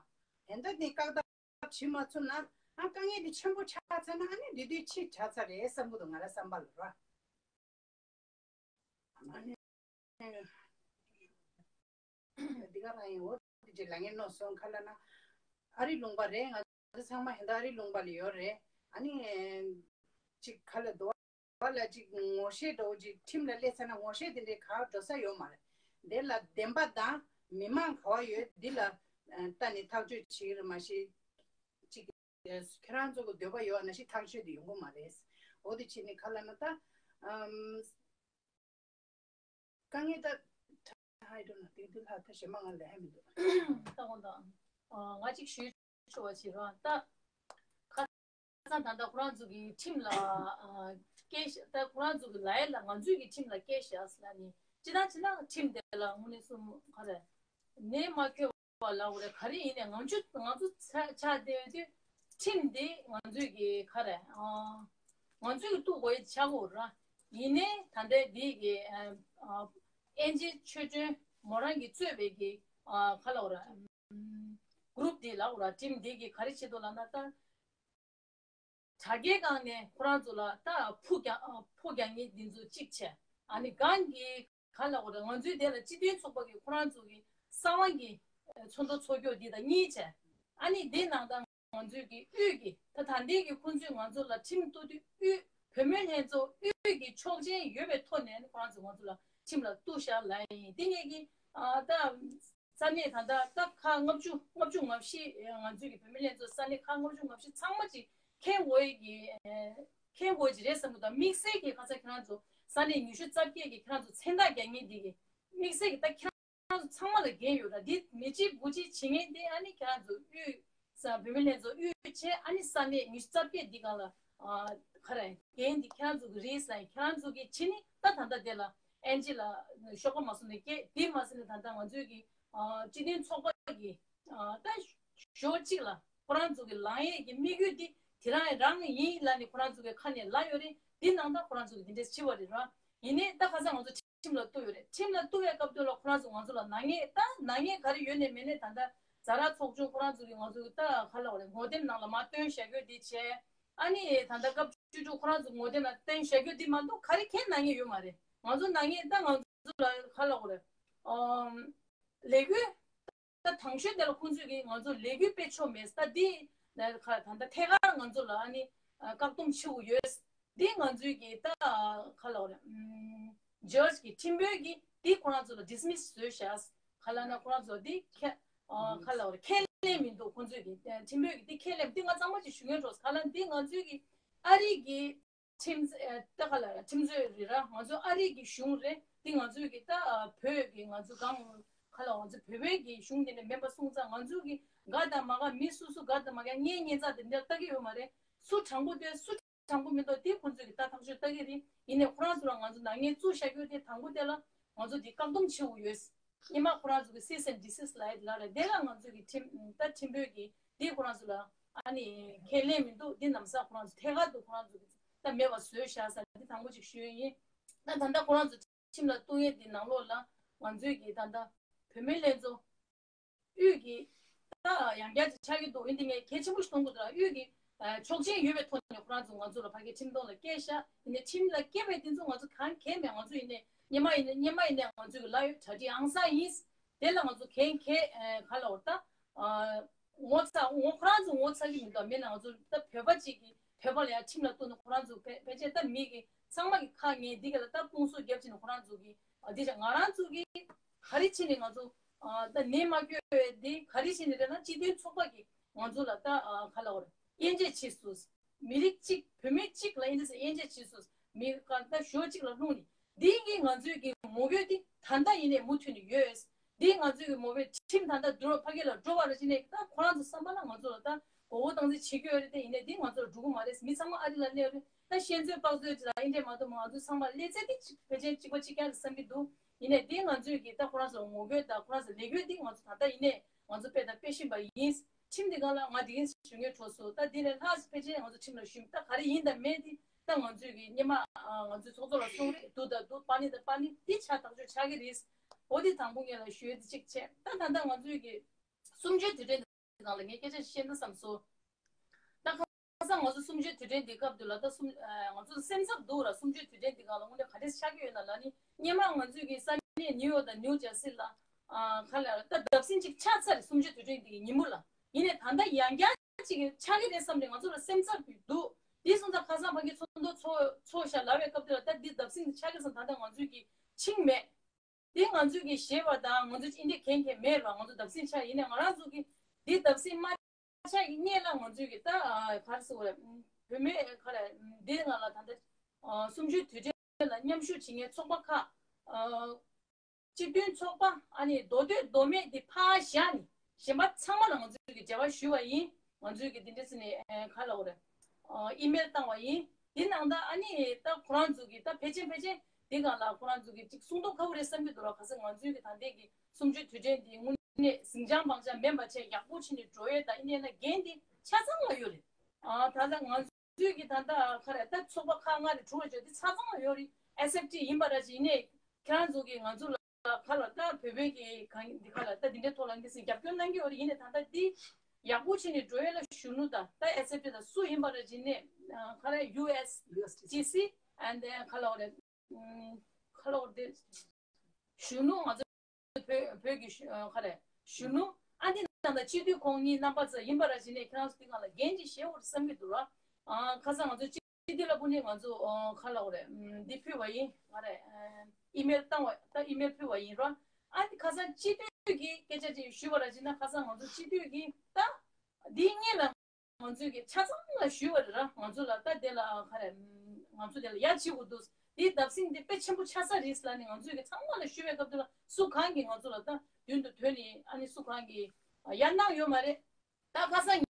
ཨེ་ད་དེ་བཀག་ཐབས་བྱེད་མ་ཐུབ་ན་ཨ་དཀའ་ངལ་དེ་ཆེན་པོ་ཆགས་ཚར་ན་ཨ་ནི་དེ་དུས་ཕྱི་དྲགས་ཚར་རེད་བསམ་གི་འདུག་ང་རང་བསམ་པ་ལ་ར། ཨ་ནི་ ཡིན། འོ་དེ་ཅིག་ལ་ངས་མནོ་སོང་། ག་ལབ་ན་ཨ་རི་ལུང་པ་རེད། ང་ཚོ་ཚང་མ་ཧན་ད་ཨ་རི་ལུང་པ་ལ་ཡོད་རེད། ཨ་ནི་ཅིག་ག་ལབ་འདུག་བ་ལ་ཅིག་ངོ་ཤེས་འདྲ་བོ་ཅིག་ཁྲིམས་ལ་སླེབས་ཚར་ན་ངོ་ཤེས་དེ་འདྲའི་ག་འགྲོ་ས་ཡོད་མ་རེད། དེ་ལ་བདེན་པ་དང་མི་མང་ག་བ་ཡོད་འདི་ལ་ལྟ་ནས་ཐག་གཅོད་བྱེད་ཀྱི་རེད། མ་གཞི་ཅིག་ཁྱེད་རང་ཚོ་གི་འདོད་པ་ཡོད་ན་ཞིག་ཐག་གཅོད་དེ་ཡོང་གི་མ་རེད། འོ་དེ་བྱས་ནས་ག་ལབ་ན་ད་ཨམ། དཀའ་ངལ་ད། I don't know. དེ་དུས་ལྷག་ད་གཞན་མ་ང་ལས་ཧ་མི་འདུག་ད་འོ་ད། ང་གཅིག་ཞུས་ཆོག་པ་བྱེད་རོགས། ད་ཁ་སང་ད་ལྟ་ཁོ་རང་ཚོ་གི་ཁྲིམས་ལ་སྐད་ཆ། ད་ཁོ་རང་ཚོ་གི་ལའི་ལ་ང་ཚོའི་གི་ཁྲིམས་ལ་སྐད་བཞག་ཟེར་ལ་ནི་ཅི་ད་ཅི་ན་ཁྲིམས་དེ་ལ་དངོས་གནས་སུ་ག་རེ་ནས་མ་འཁྱོལ་བ་ལ་འོ་རེ་ག་རེ་ཡིན་ནས་ང་ཚོ་ང་ཚོ་ཆ་ཆ་དེ་དུས་ཁྲིམས་དེ་ང་ཚོའི་གི་ག་རེ་ང་ཚོའི་གི་གཏུག་དགོས་ཡ་ཆགས་འོ་ར། ཡིན་ནས་ད་ལྟའི་འདི་གི་ཨེན་ཇི་ཆོས་སྒྲོན་མོ་རང་གིས་གཙོས་པའི་གི་ག་ལ་འོ་ར། གུ་རུབ་འདི་ལ་འོ་ར་ཁྲིམས་འདི་གི་ག་རེ་བྱེད་དོ་ལབ་ན་ད། དྲ་རྒྱའི་སྒང་ནས་ཁོ་རང་ཚོ་ལ་ད་ཕུ་རྒྱག་ཕུ་རྒྱག་མཁན་འདི་ཚོ་གཅིག་བྱས། ཨ་ནི་སྒང་གི་ག་ལ་འོ་ར་ང་ཚོའི་དེ་ལ་སྤྱི་མཐུན་ཚོགས་པ་གི་ཁོ་རང་ཚོ་གི་གསང་བ་གི་ཚོགས་འདུ་ཚོགས་རྒྱུ་འདི་དང་གཉིས་བྱས། ཨ་ནི་དེ་ནང་ད་ང་ཚོའི་གི་དབུས་ཀྱི་ད་ད་ལྟའི་གི་ཁོང་ཚོས་ང་ཚོ་ལ་ཁྲིམས་གཏུག་དུས་དབུས་བུད་མེད་ལྷན་ཚོགས་དབུས་ཀྱི་ཆོག་མཆན་ཡོད་པའི་ཐོག་ནས་ཁོ་རང་ཚོ་ང་ཚོ་ལ་ཁྲིམས་ལ་གཏུག་བཞག་ལབ་ཡིན། དེ་ངས་ཀྱི་ཨ་ད་ས་གནས་ད་ལྟ་ད་ཁག་ལྔ་བཅུ་ལྔ་བཅུ་ང་བཞི་ང་ཚོའི་གི་བུད་མེད་ལྷན་ཚོགས་ས་གནས་ཁག་ལྔ་བཅུ་ང་བཞི་ཚང་མ་ཅིག་མཁྱེན་དགོས་ཀྱི་མཁྱེན་དགོས་ཀྱི་རེད་བསམ་གི་འདུག་དམིགས་བསལ་གྱི་ཁ་ས་ཁྱེད་རང་ཚོ་ས་གནས་ཉི་ཤུ་རྩ་བརྒྱད་ཀྱི་ཁྱེད་རང་ཚོ་མཚན་རྟགས་རྒྱག་མཁན་འདི་གི་དམིགས་བསལ་གྱི་ད་ཁྱེད་རང་ཚོ་ཚང་མ་ལ་འགན་ཡོད་ར། འདི་མི་གཅིག་དགུ་གཅིག་བྱེད་མཁན་དེ་ཨ་ནི་ཁྱེད་རང་ཚོ་དབུས་ས་བུད་མེད་ལྷན་ཚོགས་དབུས་བྱས། ཨ་ནི་ས་གནས་ཉི་ཤུ་རྩ་བརྒྱད་འདི་སྒང་ལ་ཨ་ག་རེ་འགན་འདི་ཁྱེད་རང་ཚོ་གི་རེད་ཟེར། ཁྱེད་རང་ཚོ་གི་བྱེད་ནི་ད་ད་ལྟ་དེ་ལ་ཨེན་ཇི་ལ་ཤོག་པ་མ་སོང་ནས་སྐད་འདི་མ་ཟེར་ནས་ད་ལྟ་ང་ཚོའི་གི་ཨ་སྤྱི་མཐུན་ཚོགས་པ་གི་ཨ་ད་ཞོ་གཅིག་ལ་ཁོ་རང་ཚོ་གི་ལངས་ཡས་ཀྱི་དམིགས་ཡུལ་འདི་དེ་རང་རང་ཡིན་ལབ་ནས་ཁོ་རང་ཚོ་གི་ཁ་ནས་ལབ་ཡོད་རེད། འདི་ནང་ད་ཁོ་རང་ཚོ་གི་འདི་འདྲས་བྱེད་པ་རེད་ར། ཡིན་ནའི་ད་ཁ་སང་ང་ཚོ་ཁྲིམས་ལ་གཏུག་ཡོད་རེད། ཁྲིམས་ལ་གཏུག་པའི་སྐབས་དུས་ལ་ཁོ་རང་ཚོ་ང་ཚོ་ལ་ནག་ཉེས་ད་ནག་ཉེས་ག་རེ་ཡོད་ནའི་མེད་ནའི་ད་ལྟ་ཛ་ར་ཚོགས་ཆུང་ཁོ་རང་ཚོ་གི་ང་ཚོ་གི་ད་ག་ལ་བ་རེད་ངོ་དེབ་ནང་ལ་མར་བཏོན་བཞག་རྒྱུ་འདི་བྱས། ཨ་ནི་ད་ལྟ་སྐབས་བཅུ་དྲུག་ཁོ་རང་ཚོ་ངོ་དེབ་ནང་བཏོན་བཞག་རྒྱུ་འདི་མ་གཏོགས་ག་རེ་གའི་ནག་ཉེས་ཡོད་མ་རེད། ང་ཚོ་ནག་ཉེས་ད་ང་ཚོ་ལ་ག་ལ་བ་རེད་ཨམ་ལས་འགུལ། ད་དང་ཤོས་དེ་ལ་ཁོང་ཚོས་ཀྱིས་ང་ཚོ་ལས་འགུལ་སྤེལ་ཆོག་མེད། ད་འདི་ད་ལྟ་ཐད་ཀར་ང་ཚོ་ལ་ཨ་ནི་བཀག་སྡོམ་བྱེད་དགོས་ཡོད། འདི་ང་ཚོས་ཀྱིས་ད་ག་ལ་བ་རེད། ཇཇ་གི་ཁྲིམས་དཔོན་གྱིས་འདི་ཁོ་རང་ཚོ་ལ་ཌིས་མིས་བཟོས་བཞག་ག་ལ་ན་ཁོ་རང་ཚོ་འདི་ཁས་ག་ལ་བ་རེད་ཁས་ལེན་མི་འདུག་ཁོང་ཚོས་ཀྱིས་ཁྲིམས་དཔོན་གྱིས་འདི་ཁས་ལེན་འདི་ང་གཙང་མ་ཅིག་ཞུ་ངེས་འགྲོ། ག་ལ་འདི་ང་ཚོས་ཀྱིས་ཨ་རི་གི་ཁྲིམས་ཨ་ད་ག་ལ་ར་ཁྲིམས་རྩོད་རེད་ར། ང་ཚོ་ཨ་རི་གི་གཞུང་རེད། འདི་ང་ཚོའི་གི་ད་བོད་གི་ང་ཚོ་གང་ག་ལ་ང་ཚོ་བོད་པའི་གི་གཞུང་དེ་ནས་མེད་པ་སོང་ཙང་ང་ཚོའི་གི་དགའ་དང་མ་དགའ་མི་སུ་སུ་དགའ་དང་མ་དགའ་ངའི་ཉེས་རྩ་དེ་འདྲ་ལྟ་གི་ཡོད་མ་རེད། སུ་དྲང་པོ་འདུག་སུ་དྲང་པོ་མི་འདུག་དེ་ཁོང་ཚོའི་གི་ད་ཐག་གཅོད་ལྟ་གི་རེད། ཡིན་ནའི་ཁོ་རང་ཚོ་ལ་ང་ཚོ་ནག་ཉེས་བཙུགས་བཞག་རྒྱུ་དེ་དང་པོ་དེ་ལ་ང་ཚོ་དེ་བཀག་སྡོམ་བྱེད་དགོས་ཡོད། སྔོན་མ་ཁོ་རང་ཚོ་གི་སི་སེན་ཌི་སིས་ལ་ཡི་ལ་རེད། དེ་ལ་ང་ཚོ་གི་ཁྲིམས་ད་ཁྲིམས་དཔོན་གི་དེ་ཁོ་རང་ཚོ་ལ་ཨ་ནི་ཁས་ལེན་མི་འདུག་འདི་ནམ་ས་ཁོ་རང་ཚོ་ཐད་ཀར་དུ་ཁོ་རང་ཚོ་གི་ད་མེད་པ་བཟོས་བཞག་ས་འདི་དང་པོ་ཅིག་ཞུ་ཡི་ཡིན། ད་ད་ལྟ་ཁོ་རང་ཚོ་ཁྲིམས་ལ་གཏུག་ཡས་འདི་ནང་ལོགས་ལ་ང་ཚོའི་གི་ད་ལྟ་བུད་མེད་ལྷན་ཚོགས་དབུས་ཀྱི་ད་ཡང་བསྐྱར་ཅིག་ཆགས་ཀྱི་འདུག་ཡིན་དེ་ངས་གལ་ཆེན་པོ་ཞིག་མཐོང་གི་འདུག་ཨ་དབུས་ཀྱི་ཆོག་མཆན་ཡོད་པའི་ཐོག་ནས་ཁོ་རང་ཚོ་ང་ཚོ་ལ་ཕ་གི་ཁྲིམས་དོན་ལ་སྐད་བཞག་ཡིན་ནའི་ཁྲིམས་ལ་སྐད་པའི་དེ་ཚོ་ང་ཚོ་གང་གལ་མེད། ང་ཚོ་ཡིན་ནའི་སྔོན་མ་ཡིན་ནའི་སྔོན་མ་ཡིན་ནའི་ང་ཚོ་གི་ལ་ཡོད་གྲ་སྒྲིག་ཨང་སང་ཡིན། དེ་ལ་ང་ཚོ་གང་གལ་ག་ལ་འོ་ད་ངོ་ཚ་ངོ་ཁོ་རང་ཚོ་ངོ་ཚ་གི་མི་འདུག་མིན་ན་ང་ཚོ་ད་བོད་པ་གཅིག་གི་བོད་པ་ལ་ཡང་ཁྲིམས་ལ་གཏུག་ན་ཁོ་རང་ཚོ་ཕལ་ཕལ་ཆེར་ད་མི་གི་ཚང་མ་གི་ཁ་ངན་འདི་ག་ལ་ད་དཔུང་སུ་རྒྱབ་ཕྱིན་ན་ཁོ་རང་ཚོ་གི་འདི་ཆ་ང་རང་ཚོ་གི་ག་རེ་ཕྱིན་ནས་ང་ཚོ་ད་ནད་མ་བསྐྱོད་པའི་འདི་ག་རེ་ཕྱིན་ནས་རེད་ན་སྤྱི་མཐུན་ཚོགས་པ་གི་ང་ཚོ་ལ་ད་ག་ལ་འོ་རེད། དབྱེ་འབྱེད་བྱས་སོང་། མི་རིགས་གཅིག་བོད་མི་གཅིག་ལ་ཨེ་འདྲ་ཟེར་དབྱེ་འབྱེད་བྱས་སོང་། མི་ག་ད་ཞོ་གཅིག་ལ་ལྷུང་ནས་འདི་གི་ང་ཚོའི་གི་ངོ་རྒོལ་འདི་ད་ལྟ་ཡིན་ནས་མུ་མཐུད་ནས་ཡོད། འདི་ང་ཚོའི་གི་ངོ་རྒོལ་ཁྲིམས་ད་ལྟ་འགྲོ་ཕ་གི་ལ་འགྲོ་བ་ར་ཅི་ནས་ད་ཁོ་རང་ཚོ་བསམ་པ་ལ་ང་ཚོ་ལ་ད་མགོ་བོ་བཏང་རྩིས་བྱེད་ཀྱི་ཡོད་རེད་དེ་ཡིན་ནས་འདི་ང་ཚོ་ལ་འགྲོ་གི་མ་རེད། མི་ཚང་མ་ཨ་རི་ལ་སླེབས་རེད། ད་ཤེས་འཛོལ་དཔག་ཚོད་ཅིག་ལ་ཨེ་འདྲས་མ་གཏོགས་ང་ཚོ་ཚང་མ་སླེབས་ཚད་འདི་ཕལ་ཆེར་གཅིག་པ་གཅིག་རྐྱང་རེད་བསམ་གྱི་འདུག་ཡིན་ནས་འདི་ང་ཚོའི་གི་ད་ཁོ་རང་ཚོ་ལ་ངོ་རྒོལ་ད་ཁོ་རང་ཚོ་ལས་འགུལ་འདི་ང་ཚོ་ད་ལྟ་ཡིན་ནས་ང་ཚོ་སྤེལ་དང་སྤེལ་བཞིན་པ་ཡིན། ཁྲིམས་འདི་སྒང་ལ་ང་འདི་གིན་ཞུ་ངེས་གྲོགས་སུ་ད་འདི་ལས་ལྷག་ཕལ་ཆེར་ང་ཚོ་ཁྲིམས་ལ་ཞུམ་ད་ག་རེ་ཡིན་དང་མེད་འདི་ད་ང་ཚོའི་གི་སྔོན་མ་ང་ཚོའི་ཚོགས་གཙོ་ལ་གསུངས་རེད། འདུག་ད་འདུག་པ་ནི་ད་པ་ནི་འདི་ཆ་ཐག་གཅོད་ཆགས་ཀྱི་རེད། འོ་འདི་དང་པོ་ངེད་ལ་ཞུ་ཡས་འདི་གཅིག་བྱས། ད་ད་ལྟ་ང་ཚོའི་གི་གསུམ་བཅུའི་དུས་དྲན་འདི་སྒང་ལ་ངས་སྐད་ཆ་བཤད་ན་བསམ་སོང་། ད་ཁ་སང་ང་ཚོ་གསུམ་བཅུའི་དུས་དྲན་འདི་སྐབས་དུས་ལ་ད་གསུམ་ང་ཚོ་སེམས་འཚབ་འདུག་ར། གསུམ་བཅུའི་དུས་དྲན་འདི་སྒང་ལ་དངོས་གནས་ག་འདྲས་ཆགས་ཀྱི་ཡོད་ན་ལ་ནི་སྔོན་མ་ང་ཚོའི་གི་ས་གནས་ནིའུ་ཡོག་དང་ནིའུ་ཇར་སི་ལ་ཁ་ལ་ད་ བརྡབ་གསིག་ཅིག་ཆགས་ཚར་རེད། གསུམ་བཅུའི་དུས་དྲན་དེ་གི་ཉིན་མོ་ལ། ཡིན་ནའི་ད་ལྟ་ཡང་བསྐྱར་ཅིག་ཆགས་ཀྱི་རེད་བསམ་ནས་ང་ཚོ་ལ་སེམས་འཚབ་འདུག་དེ་སོང་ཙང་ཁ་སང་ཕ་གིའི་ཚོགས་འདུ་ཚོགས་ཚོགས་ཤག་ལབ་པའི་སྐབས་དེ་ལ། ད་འདི་བརྡབ་གསིག་ཆགས་ཀྱི་རེད་བསམ། ད་ལྟ་ང་ཚོས་ཀྱི་ཕྱིན་མེད། དེ་ང་ཚོས་ཀྱི་ཞེད་པ་དང་ང་ཚོས་ཨིན་དེ་གན་གན་མེད་ར། ང་ཚོ་བརྡབ་གསིག་ཆགས། ཡིན་ནའི་ང་རང་ཚོ་གི་འདི་བརྡབ་གསིག་མ་ཆགས་ཀྱི་སྔོན་ལ་ང་ཚོས་ཀྱི་ད་ག་རེ་ཟེར་དགོས་རེད། བུད་མེད་ག་རེ་འདི་ང་ལ་ད་ལྟ་གསུམ་བཅུའི་དུས་དྲན་ལ་མཉམ་ཞུགས་བྱེད་མཁན་ཚོགས་པ་ཁག་སྤྱི་མཐུན་ཚོགས་པ། ཨ་ནི་མདོ་སྟོད་མདོ་སྨད་འདི་ཕར་བཞག་ནས་གཞན་པ་ཚང་མ་ལ་ང་ཚོས་ཀྱི་འབྲེལ་བ་ཞུས་པ་ཡིན། ང་ཚོས་ཀྱི་འདི་འདྲ་ཟེར་ནས་ཨེ་ག་ལབ་དགོས་རེད། ཨ་ཨི་མེལ་བཏང་བ་ཡིན། འདི་ནང་ད་ཨ་ནི་ད་ཁོ་རང་ཚོ་གི་ད་ཕལ་ཆེར་ཕལ་ཆེར་འདི་སྒང་ལ་ཁོ་རང་ཚོ་གི་ཅིག་གསུང་ཐོག་ཁ་པོ་རེད་བསམ་གྱི་འདུག་ར། ག་ས་ང་ཚོས་ཀྱི་ད་ལྟའི་གི་གསུམ་བཅུའི་དུས་དྲན་འདི་དངོས་གནས་ཟིང་ཆ་བང་ཆ་མེད་པ་བྱས་ཡག་པོ་བྱས་ནས་འགྲོ་ཡས་དང་ཨིན་ནས་ན་འགན་འདི་ཆ་ཚང་ལ་ཡོད་རེད། ཨ་ད་ལྟ་ང་ཚོས་ཀྱི་ད་ལྟ་ག་རེ་ད་ཚོགས་པ་ཁག་ལྔ་རེ་དྲུག་རེ་བརྗོད་དེ་ཆ་ཚང་ལ་ཡོད་རེད། ཨེས་ཨེཕ་ཊི་ཡིན་པ་ར་ཅིག་ཡིན་ནའི་ཁྱེད་རང་ཚོ་གིས་ང་ཚོ་ལ་ག་ལ་ད་བོད་བོད་ཀྱི་གང་འདི་ག་ལ་ད་འདི་འདྲའི་ཐོག་ལ་འདི་སྲིད་རྒྱབ་སྐྱོར་གནང་གི་ཡོད་རེད། ཡིན་ནའི་ད་ལྟ་འདི་ཡག་པོ་བྱས་ནས་འགྲོ་ཡས་ལ་གཞོན་ནུ་དང་ད་ཨེས་ཨེཕ་ཊི་དང་སུ་ཡིན་པ་ར་ཅིག་ཡིན་ནའི་ག་རེ་ཡུ་ཨེས་ཇི་སི་ཨེན་ཌི་ག་ལ་རེད། ག་ལ་རེད། གཞོན་ནུ་ང་ཚོ་བོད་བོད་ཀྱི་གཞོན་ག་རེ་གཞོན་ནུ་ཨ་འདི་ནང་ལ་སྤྱི་འཐུས་ཁོང་གཉིས་རྣམ་པ་ཚོ་ཡིན་པ་ར་བྱས་ནས་ཁྱེད་རང་ཚོ་འདི་སྒང་ལ་འགན་ཅིག་བཞེས་འོ་རེད་བསམ་གྱི་འདུག་ར། ཨ་ཁ་སང་ང་ཚོ་སྤྱི་འཐུས་ལ་ཕུལ་ནས་ང་ཚོ་ཨ་ག་ལབ་དགོས་རེད། འདི་ཕུལ་བ་ཡིན་ག་རེ། ཨི་མེལ་བཏང་བ་ད་ཨི་མེལ་ཕུལ་བ་ཡིན་ར། ཨ་འདི་ཁ་སང་སྤྱི་འཐུས་ཀྱི་སྐད་ཆ་ཅིག་ཞུས་པ་ར་བྱས་ན་ཁ་སང་ང་ཚོ་སྤྱི་འཐུས་ཀྱི་ད་འདིའི་སྔོན་ལ། ང་ཚོས་ཀྱི་ཆ་ཚང་ལ་ཞུས་པ་རེད་ར། ང་ཚོ་ལ་ད་དེ་ལ་ག་རེ་ང་ཚོ་དེ་ལ་ཡ་བྱེད་དགོས་འདུག་འདི་བརྡབ་གསིག་འདི་དཔེ་ཆེན་པོ་ཆགས་ས་རེད་ལབ་ནས་ང་ཚོས་ཀྱི་ཚང་མ་ལ་ཞུས་པའི་སྐབས་དེ་ལ་སུ་གང་གིས་ང་ཚོ་ལ་ད་མདུན་དུ་ཐོན་ནས་ཨ་ནི་སུ་གང་གིས་ཡ་གནང་ཡོད་མ་རེད། ད་ཁ་སང་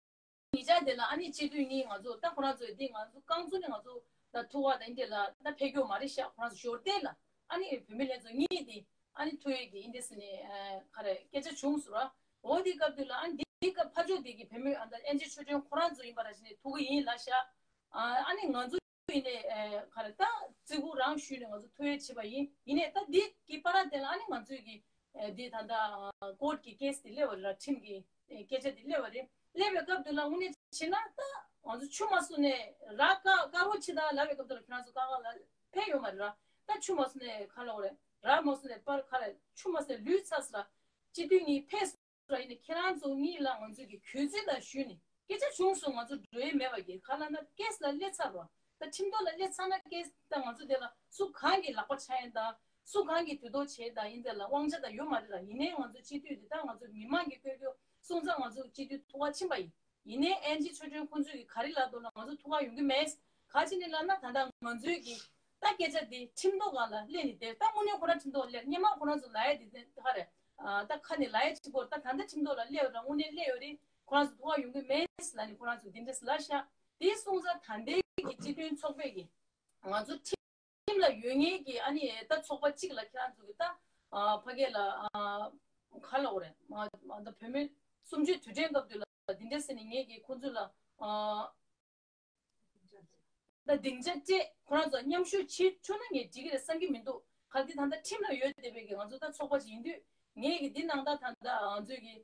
ཉིན་ཆ་དེ་ལ་ཨ་ནི་སྤྱི་འཐུས་གཉིས་ང་ཚོ་ད་ཁོ་རང་ཚོས་འདི་ང་ཚོ་རྐང་བཙུགས་ནས་ང་ཚོ་ད་ཐུག་པ་དང་འདི་ལ་ད་ཕེབས་ཀྱི་ཡོད་མ་རེད་ཤག་ཁོ་རང་ཚོ་ཞོར་དེ་ལ་ཨ་ནི་བུད་མེད་ལྷན་ཚོགས་གཉིས་དེ་ཨ་ནི་ཐུག་ཡས་ཀྱི་ཨིན་དེ་ཟེར་ནས་ག་རེ་སྐད་ཆ་བྱུང་སོང་ར། འོ་དེའི་སྐབས་དེ་ལ་ཨ་ནི་དེའི་སྐབས་ཕར་ཕྱོགས་དེ་གི་བུད་མེད་ཨ་ད་ཨེན་ཇི་ཆོས་སྒྲོན་ཁོ་རང་ཚོ་ཡིན་པ་ར་བྱས་ནས་ཐུག་གི་ཡིན་ལབ་ཤག་ཨ་ནི་ང་ཚོ་ཡིན་ནས་ག་རེ་ད་བརྩི་བཀུར་རང་ཞུས་ནས་ང་ཚོ་ཐུག་ཡས་བྱས་པ་ཡིན། ཡིན་ནས་ད་འདི་གི་བར་དེ་ལ་ཨ་ནི་ང་ཚོས་ཀྱི་འདི་ད་ད་ཀོར་ཊི་གི་ཀེ་སི་དེ་སླེབས་པ་རེད་ར། ཁྲིམས་ཀྱི་སྐད་ཆ་དེ་སླེབས་པ་རེད། སླེབས་པའི་སྐབས་དེ་ལ་དངོས་གནས་བྱས་ན་ད་ང་ཚོ་ཆུ་མ་བཟོ་ནས་ར་དཀར་དཀར་པོ་ཕྱི་ད་ལབ་པའི་སྐབས་དེ་ལ་ཁྱེད་རང་ཚོ་དཀར་དཀར་ལ་ཕེབས་ཡོད་མ་རེད་ར། ད་ཆུ་མ་བཟོ་ནས་ག་ལབ་དགོས་རེད། ར་མ་བཟོ་ནས་པར་ག་རེ་ཆུ་མ་བཟོ་ནས་ལུས་ཚར་སོང་ར། སྤྱི་འཐུས་གཉིས་ཕེབས་སོང་ར། ཡིན་ནའི་ཁྱེད་རང་ཚོ་གཉིས་ལ་ང་ཚོས་ཀྱི་གུས་བརྩི་དང་ཞུས་ནས་སྐད་ཆ་བྱུང་སོང་། ང་ཚོ་འགྲོ་ཡས་མེད་པ་གི་ག་ལབ་ན་ཀེ་སི་ལ་སླེབས་ཚར་རོ། ད་ཁྲིམས་ཐོག་ལ་སླེབས་ཚར་ན་ཀེ་སི་ད་ང་ཚོ་དེ་ལ་སུ་གང་གི་ལག་པ་འཆང་ཡས་དང་སུ་གང་གི་དུས་ཐོག་བྱེད་དང་ཡིན་དེ་ལ་དབང་ཆ་དང་ཡོད་མ་རེད་ལ། ཡིན་ནའི་ང་ཚོ་སྤྱི་འཐུས་དེ་ད་ང་ཚོ་མི་མང་གི་བསྐོས་རྒྱུ་སོང་ཙང་ང་ཚོ་སྤྱི་འཐུས་ཐུགས་ཁ་ཕྱིན་པ་ཡིན། ཡིན་ནའི་ཨེན་ཇི་ཆོས་སྒྲོན་ཁོང་ཚོས་ཀྱི་ག་རེ་ལབ་འདུག་ལ་ང་ཚོ་ཐུགས་ཁ་ཡོང་གི་མེད། ག་ཅི་ནས་ལབ་ན་ད་ལྟ་ང་ཚོའི་གི་ད་སྐད་ཆ་འདི་ཁྲིམས་ཐོག་སྒང་ལ་སླེབས་ནས་བསྡད། ད་དངོས་གནས་ཁོ་རང་ཁྲིམས་ཐོག་སླེབས་སྔོན་མ་ཁོ་རང་ཚོ་ལབ་ཡས་འདི་ད་ག་རེ་ད་ཁ་ནས་ལབ་ཡས་གཅིག་པོ་ད་ད་ལྟ་ཁྲིམས་ཐོག་ལ་སླེབས་ར་དངོས་གནས་སླེབས་ཡོད་རེད། ཁོ་རང་ཚོ་ཐུགས་ཁ་ཡོང་གི་མེད་ལབ་ནས་ཁོ་རང་ཚོ་འདི་འདྲས་ལབ་ཤག་དེ་སོང་ཙང་ད་ལྟའི་གི་སྤྱི་མཐུན་ཚོགས་པས་གི་ང་ཚོ་ཁྲིམས་ལ་ཡོད་ངེས་ཀྱི་ཨ་ནི་ད་ཚོགས་པ་གཅིག་ལ་ཁྱེད་རང་ཚོ་གི་ད་ཕ་གི་ལ་ག་ལབ་དགོས་རེད། ད་བུད་མེད་གསུམ་བཅུའི་དུས་དྲན་སྐབས་དུས་ལ་འདི་འདྲས་ཟེར་ནས་ངས་ཀྱི་ཁོང་ཚོ་ལ་ད་སྡིངས་ཆ་སྤྲད་ཁོ་རང་ཚོ་མཉམ་ཞུགས་བྱེད་ཆོག་ན་ངས་འགྲིག་གི་རེད་བསམ་གྱི་མི་འདུག་གལ་ཏེ་ད་ལྟ་ཁྲིམས་ལ་ཡོད་བསྡད་པའི་གི་ང་ཚོ་ད་ཚོགས་པ་ཅིག་ཡིན་དུས་ངས་ཀྱི་འདི་ནང་ད་ད་ལྟ་ང་ཚོས་ཀྱི་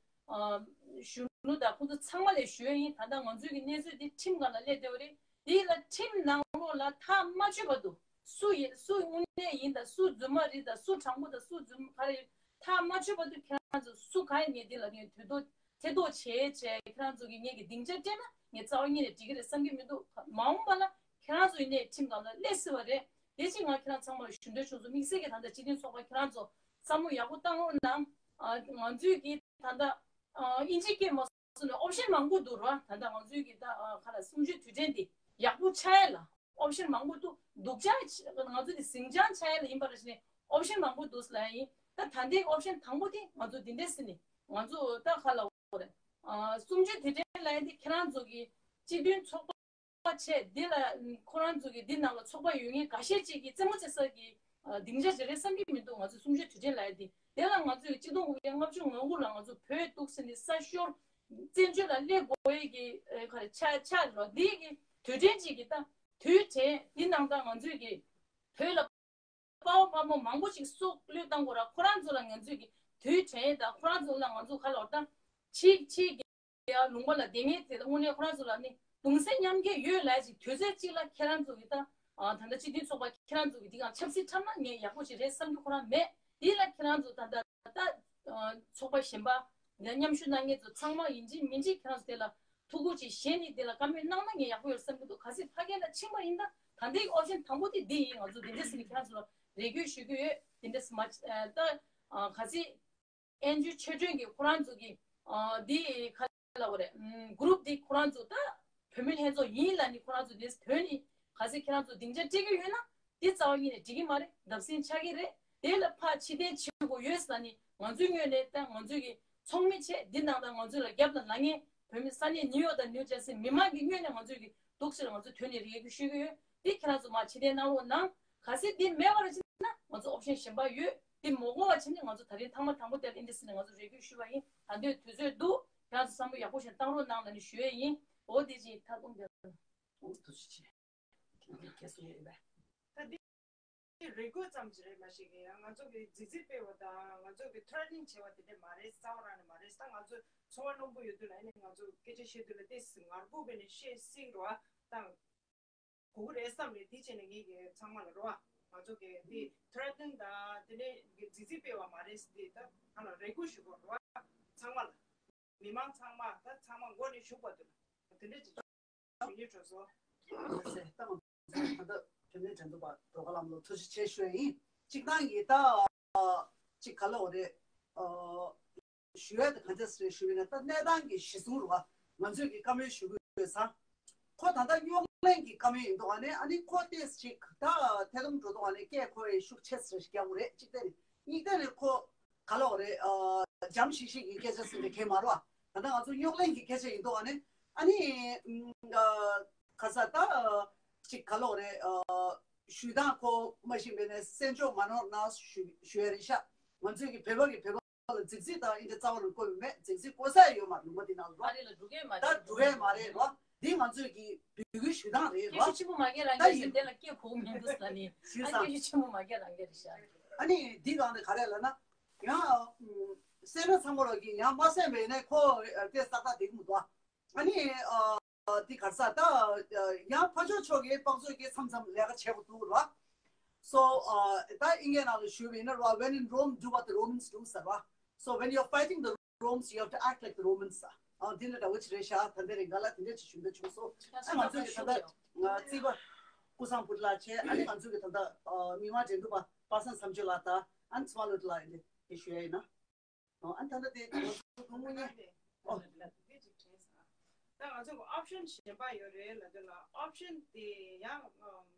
གཞོན་ནུ་དང་ཁོང་ཚོ་ཚང་མ་ལ་ཞུ་ཡ་ཡིན། ད་ལྟ་ང་ཚོའི་གི་གནས་ཚུལ་འདི་ཁྲིམས་སྒང་ལ་སླེབས་བསྡད་པ་རེད། འདི་ལ་ཁྲིམས་ནང་ལོགས་ལ་ཐག་མ་ཆོད་བར་དུ་སུ་ཡིན་སུ་དངོས་གནས་ཡིན་དང་སུ་རྫུན་མ་རེད་དང་སུ་དྲང་པོ་དང་སུ་རྫུན་མ་ག་རེ་ཡིན་ཐག་མ་ཆོད་བར་དུ་ཁྱེད་རང་ཚོ་སུ་ག་ཡིན་ངས་འདི་ལ་ངས་དུས་ཐོག་ཐེ་གཏོགས་བྱས་བྱས་ཁྱེད་རང་ཚོ་གིས་ངས་ཀྱི་སྡིངས་ཆ་སྤྲད་ན་ངས་རྩ་བ་ཉིད་ནས་འགྲིག་གི་རེད་བསམ་གྱི་མི་འདུག་མ་འོངས་པ་ལ་ཁྱེད་རང་ཚོ་ཡིན་ནའི་ཁྲིམས་སྒང་ལ་སླེབས་སྲིད་པ་རེད། དེ་ཕྱིར་ང་ཁྱེད་རང་ཚང་མ་ལ་ཞུ་འདོད་བྱུང་སོང་། དམིགས་བསལ་གྱི་ད་ལྟ་སྤྱི་མཐུན་ཚོགས་པ་ཁྱེད་རང་ཚོ་བསམ་བློ་ཡག་པོ་བཏང་རོགས་གནང་། ཨ་ང་ཚོས་ཀྱི་ད་ལྟ་ཨ་དབྱིན་ཇི་སྐད་མ་སོང་ནས་ཨོབ་ཤན་མང་པོ་འདུག་ར། ད་ལྟ་ང་ཚོས་ཀྱི་ད་ཨ་ག་ལ་གསུམ་བཅུའི་དུས་དྲན་འདི་ཡག་པོ་ཆགས་ཡ་ལ་ཨོབ་ཤན་མང་པོ་འདུག་སྡུག་ཅག་ང་ཚོ་འདི་ཟིང་ཆ་ཆགས་ཡ་ལ་ཡིན་པ་ར་ཞིག་ནས་ཨོབ་ཤན་མང་པོ་འདུག་ལ་ཡིན། ད་ད་ལྟའི་ཨོབ་ཤན་དང་པོ་དེ་ང་ཚོ་འདི་འདྲས་ཟེར་ནས་ང་ཚོ་ད་ག་ལ་འོ་རེད། ཨ་གསུམ་བཅུའི་དུས་དྲན་ལ་ཡིན་དེ་ཁྱེད་རང་ཚོ་གི་སྤྱི་མཐུན་ཚོགས་པ་བྱས་འདི་ལ་ཁོ་རང་ཚོ་གི་འདི་ནང་ལ་ཚོགས་པ་ཡོད་མཁན་འགའ་ཤས་ཅིག་གིས་རྩེད་མོ་རྩེ་ས་གི་ཨ་སྡིངས་ཆ་ཞིག་རེད་བསམ་གྱི་མི་འདུག་ང་ཚོ་གསུམ་བཅུའི་དུས་དྲན་ལ་ཡིན་དེ་དེ་ལ་ང་ཚོས་གཅིག་སྟོང་དགུ་བརྒྱ་ལྔ་བཅུ་ང་དགུ་ལ་ང་ཚོ་བོད་འདུག་ཟེར་ནས་ས་ཤོར་བཙན་བྱོལ་ལ་སླེབས་དགོས་ཡས་ཀྱི་ཨ་ག་རེ་ཆ་ཆ་རེད་བ། འདི་གི་དུས་དྲན་ཅིག་གི་ད་དུས་དྲན་འདི་ནང་ད་ང་ཚོས་གི་བོད་ལ་དཔའ་བོ་དཔའ་མོ་མང་པོ་ཞིག་སྲོག་བློས་བཏང་དགོས་ར། ཁོ་རང་ཚོ་ལ་ང་ཚོས་ཀྱི་དུས་དྲན་དང་ཁོ་རང་ཚོ་ལ་ང་ཚོ་ག་ལ་བར་དང་ཕྱི་ཕྱི་རྒྱལ་ལུང་པ་ལ་བསྡད་མཁན་དེ་དངོས་གནས་ཁོ་རང་ཚོ་ལ་ནི་གདུང་སེམས་མཉམ་སྐྱེད་ཡོད་ལ་ཞིག་དུས་ཚོད་གཅིག་ལ་ཁྱེད་རང་ཚོ་གི་ད་ད་ལྟ་སྤྱི་མཐུན་ཚོགས་པ་ཁྱེད་རང་ཚོ་གི་འདི་གང་ཆབ་སྲིད་འཁྲབ་ན་ངས་ཡག་པོ་ཞིག་རེད་བསམ་རྒྱུ་ཁོ་རང་མེད། འདི་ལ་ཁྱེད་རང་ཚོ་ད་ད་ད་ཚོགས་པ་གཞན་པ་ ནས་མཉམ་ཞུགས་གནང་མཁན་ཚོ་ཚང་མ་ཡིན་གཅིག་མིན་གཅིག་ཁྱེད་རང་ཚོ་དེ་ལ་ཐུགས་ཁུར་ཅིག་བཞེས་ནས་དེ་ལ་བཀའ་མོལ་གནང་ན་ངས་ཡག་པོ་ཡོད་བསམ་གྱི་འདུག་གལ་སྲིད་ཕ་གི་ལ་ཕྱིན་པ་ཡིན་ན་ད་ལྟའི་ཨོ་ཤན་དང་པོ་དེ་འདི་ཡིན། ང་ཚོ་འདི་འདྲ་ཟེར་ནས་ཁྱེད་རང་ཚོ་ལ་རེ་སྐུལ་ཞུ་གི་ཡོད། འདི་འདྲ་ཟེར་མ་ད་གལ་སྲིད་ཨེན་ཇི་ཨོ་ཆོས་སྒྲོན་གྱིས་ཁོ་རང་ཚོ་གི་འདི་ག་ལ་བ་རེད། གུ་རུབ་འདི་ཁོ་རང་ཚོ་ད་བོད་མི་ལྷན་ཚོགས་ཡིན་ལ་ནི་ཁོ་རང་ཚོ་འདི་དོན་ནི་གལ་སྲིད་ཁྱེད་རང་ཚོ་སྡིངས་ཆ་སྤྲད་ཀྱི་ཡོད་ན་འདི་རྩ་བ་ཉིད་ནས་འགྲིག་གི་མ་རེད། བརྡབ་གསིག་ཆགས་ཀྱི་རེད། དེ་ལ་ཕར་ཕྱིར་འཐེན་བྱེད་དགོས་ཡོད་ས་ནི་ང་ཚོའི་ངོས་ནས་ད་ང་ཚོའི་གི་ཚོགས་མི་བྱས་འདི་ནང་ད་ང་ཚོ་ལ་རྒྱབ་ལ་ལངས་མཁན་བོད་མི་ས་གནས་ནིའུ་ཡོག་དང་ནིའུ་ཇར་སི་མི་མང་གི་ངོས་ནས་ང་ཚོའི་གི་འདུག་ཟེར་ང་ཚོ་དོན་ནི་རེ་སྐུལ་ཞུ་གི་ཡོད། འདི་ཁྱེད་རང་ཚོ་མར་ཕྱིར་འཐེན་གནང་རོགས་གནང་། གལ་སྲིད་འདི་མེད་པར་ཕྱིན་ན་ང་ཚོ་ཨོབ་ཤན་གཞན་པ་ཡོད། འདི་མ་དགོས་པ་ཕྱིན་ན་ང་ཚོ་ད་རིང་ཐེངས་མ་དང་པོ་དེར་ཨིན་ཌི་སི་ནས་ང་ཚོ་རེ་སྐུལ་ཞུས་པ་ཡིན། ད་དུང་དུས་ཚོད་འདུག་ཁྱེད་རང་ཚོ་བསམ་བློ་ཡག་པོ་ཞིག་བཏང་རོགས་གནང་ལབ་ནས་ཞུ་ཡས་ཡིན། འོ་འདི་ཅིག་ཐག་དུང་དེར། འོ་ཐུགས་རྗེ་ཆེ། ཁྱེད་ཚོ་ཡོད་པས། ད་འདི་རེ་སྐུལ་ཙམ་ཅིག་རེད། མ་གཞི་གི་ཡང་ང་ཚོ་གི་རྫིག་རྫིག་སྤེལ་བ་དང་ང་ཚོ་གི་ཐོར་ཊིང་བྱེད་པ་དེ་འདྲ་མ་རེད། རྩ་བ་རང་ནས་མ་རེད། ད་ང་ཚོ་ཚོར་བ་རྣོན་པོ་ཡོད་དུས་ལ་ཨ་ནི་ང་ཚོ་སྐད་ཆ་བཤད་དུས་ལ་ཏོག་ཙམ་ངར་པོ་བྱས་ནས་བཤད་སྲིད་རོགས་དང་། དགོས་ཀྱི་རེད་བསམ་རེད། དེ་བྱས་ནས་ངེད་ཀྱི་ཚང་མ་ལ་རོགས་ང་ཚོ་གི་དེ་ཐོར་ཊིང་དང་དེ་ནས་རྫིག་རྫིག་སྤེལ་བ་མ་རེད་ཟེར་དེ་ད་ང་ལ་རེ་སྐུལ་ཞུ་དགོས་རོགས་ཚང་མ་ལ། མི་མང་ཚང་མ་ད་ཚང་མ་མགོ་ནས་མཇུག་བར་དུ་དེ་འདྲ་ཅིག་ཞུ་སྙིང་བྲོ་སོང་། ལགས་སེ། ད་ང་ཚོ་ད་ལྟ་བུད་མེད་འགྲན་བསྡུར་པ་སྒྲོལ་དཀར་ལྷ་མོ་ལ་ཐུགས་རྗེ་ཆེ་ཞུ་ཡ་ཡིན། གཅིག་ནང་གི་ད་གཅིག་ག་ལ་འོ་རེད། ཞུ་ཡ་དེ་ག་འདྲ་ཞིག་ཞུ་ཡིན་ན། ད་གནས་སྟངས་ཀྱི་གཞི་བཟུང་རུ་བ་ང་ཚོས་ཀྱི་བཀའ་མོལ་ཞུ་གི་ཡོད་ཙང་། ཁོ་ད་ལྟ་རྙོག་གླེང་གི་བཀའ་མོལ་ཡིན་མདོག་ཨ་ནི་ཨ་ནི་ཁོ་ཏོག་ཙམ་ཅིག་ད་ཐད་གཏོང་འགྲོ་མདོག་ཨ་ནི་སྐད་ཁོ་ཡི་ཤུགས་ཆེ་ཙམ་ཞིག་རྒྱག་དགོས་རེད། གཅིག་དེ་རེད། གཉིས་དེ་རེད། ཁོ་ག་ལ་འོ་རེད། འཇམ་ཤིག་ཤིག་གི་སྐད་ཆ་ཟེར་ནས་གང་ཡང་མ་རེད་བ། ད་ལྟ་ང་ཚོ་རྙོག་གླེང་གི་སྐད་ཆ་ཡིན་མདོག་ཨ་ནི་ཨ་ནི་ག་ས་ད་ཅིག་ག་ལ་འོ་རེད། ཞུ་དང་ཁོ་མ་ཤེས་པས་ནས་གསན་འཇོག་མ་གནང་ན་ཞུ་ཞུ་ཡ་རེད་ཤག་ང་ཚོས་ཀྱི་བོད་པ་གི་བོད་པ་ལ་རྫིག་རྫིག་དང་ཨིན་དེ་རྩ་བ་རུ་བཀོད་མེད། རྫིག་རྫིག་བཀོད་ས་ཡོད་མ་རེད། ལུང་པ་འདི་ནང་ལ་རོ། ཨ་རི་ལ་འགྲོ་གི་མ་ད་རེད། འགྲོ་གི་མ་རེད་རོ། འདི་ང་ཚོས་ཀྱི་འབོད་སྐུལ་ཞུ་སྟངས་རེད་རོ། སྐད་ཆ་ཆེན་པོ་མ་སྐད་རང་ད་སྐད་ཡིན་ཟེར་དེ་ལ་སྐད་གོ་མི་འདུག་ཟེར་ནི། ཞུས་ཨ་ཙང་། སྐད་ཆ་ཆེན་པོ་མ་སྐད་རང་སྐད་རེད་ཤག་ཨ་ནི་འདི་གང་ནས་ག་རེ་ལབ་ན། ཡང་གསན་ན་ཚང་མ་ལོག་གི་ཡང་མ་གསན་པས་ནས་ཁོ་དེ་ས་ཁ་བསྡད་གི་མི་འདུག་ཨ་ནི་འདི་ག་རེ་ཟ་ད་ཡང་ཕ་ཇོ་མཆོག་གིས་དཔང་ཚོད་ཀྱིས་མཚམས་མཚམས་ལས་ཀ་བྱེད་དགོས་འདུག་ར། So ད་ཨིན་སྐད་ནང་ལ་ཞུས་པ་ཡིན་ན་ར། When in Rome, do what the Romans do ཟེར་བ། So when you're fighting the Romans, you have to act like the Romans ཟེར། འདི་ནི་འདྲ་བོ་ཅིག་རེད་ཤག་ད་ལྟ་རིང་ག་ལ་དེ་འདྲ་ཅིག་ཞུ་འདོད་བྱུང་སོང་། ཨ་ང་ཚོ་གི་ད་ལྟ་རྩིས་པ་ཀུན་བཟང་བུ་ལགས་བྱས། ཨ་ནི་ང་ཚོ་གི་ད་ལྟ་མི་དམངས་འགྲན་བསྡུར་པ་པ་སངས་བཟང་སྤྱོད་ལགས་དང་ཨ་ནི་ཚེ་དབང་བློ་གྲོས་ལགས་ཡིན་ཏེ་དེ་ཞུ་ཡ་ཡིན་ན། ཨ་ནི་ད་ལྟ་དེ་ང་ཚོ་ཐུང་ངུ་གཉིས། ཨོ། ད་ང་ཚོ་གི་ཨོབ་ཤན་གཞན་པ་ཡོད་རེད་ལབ་དུས་ལ་ཨོབ་ཤན་དེ་ཡང་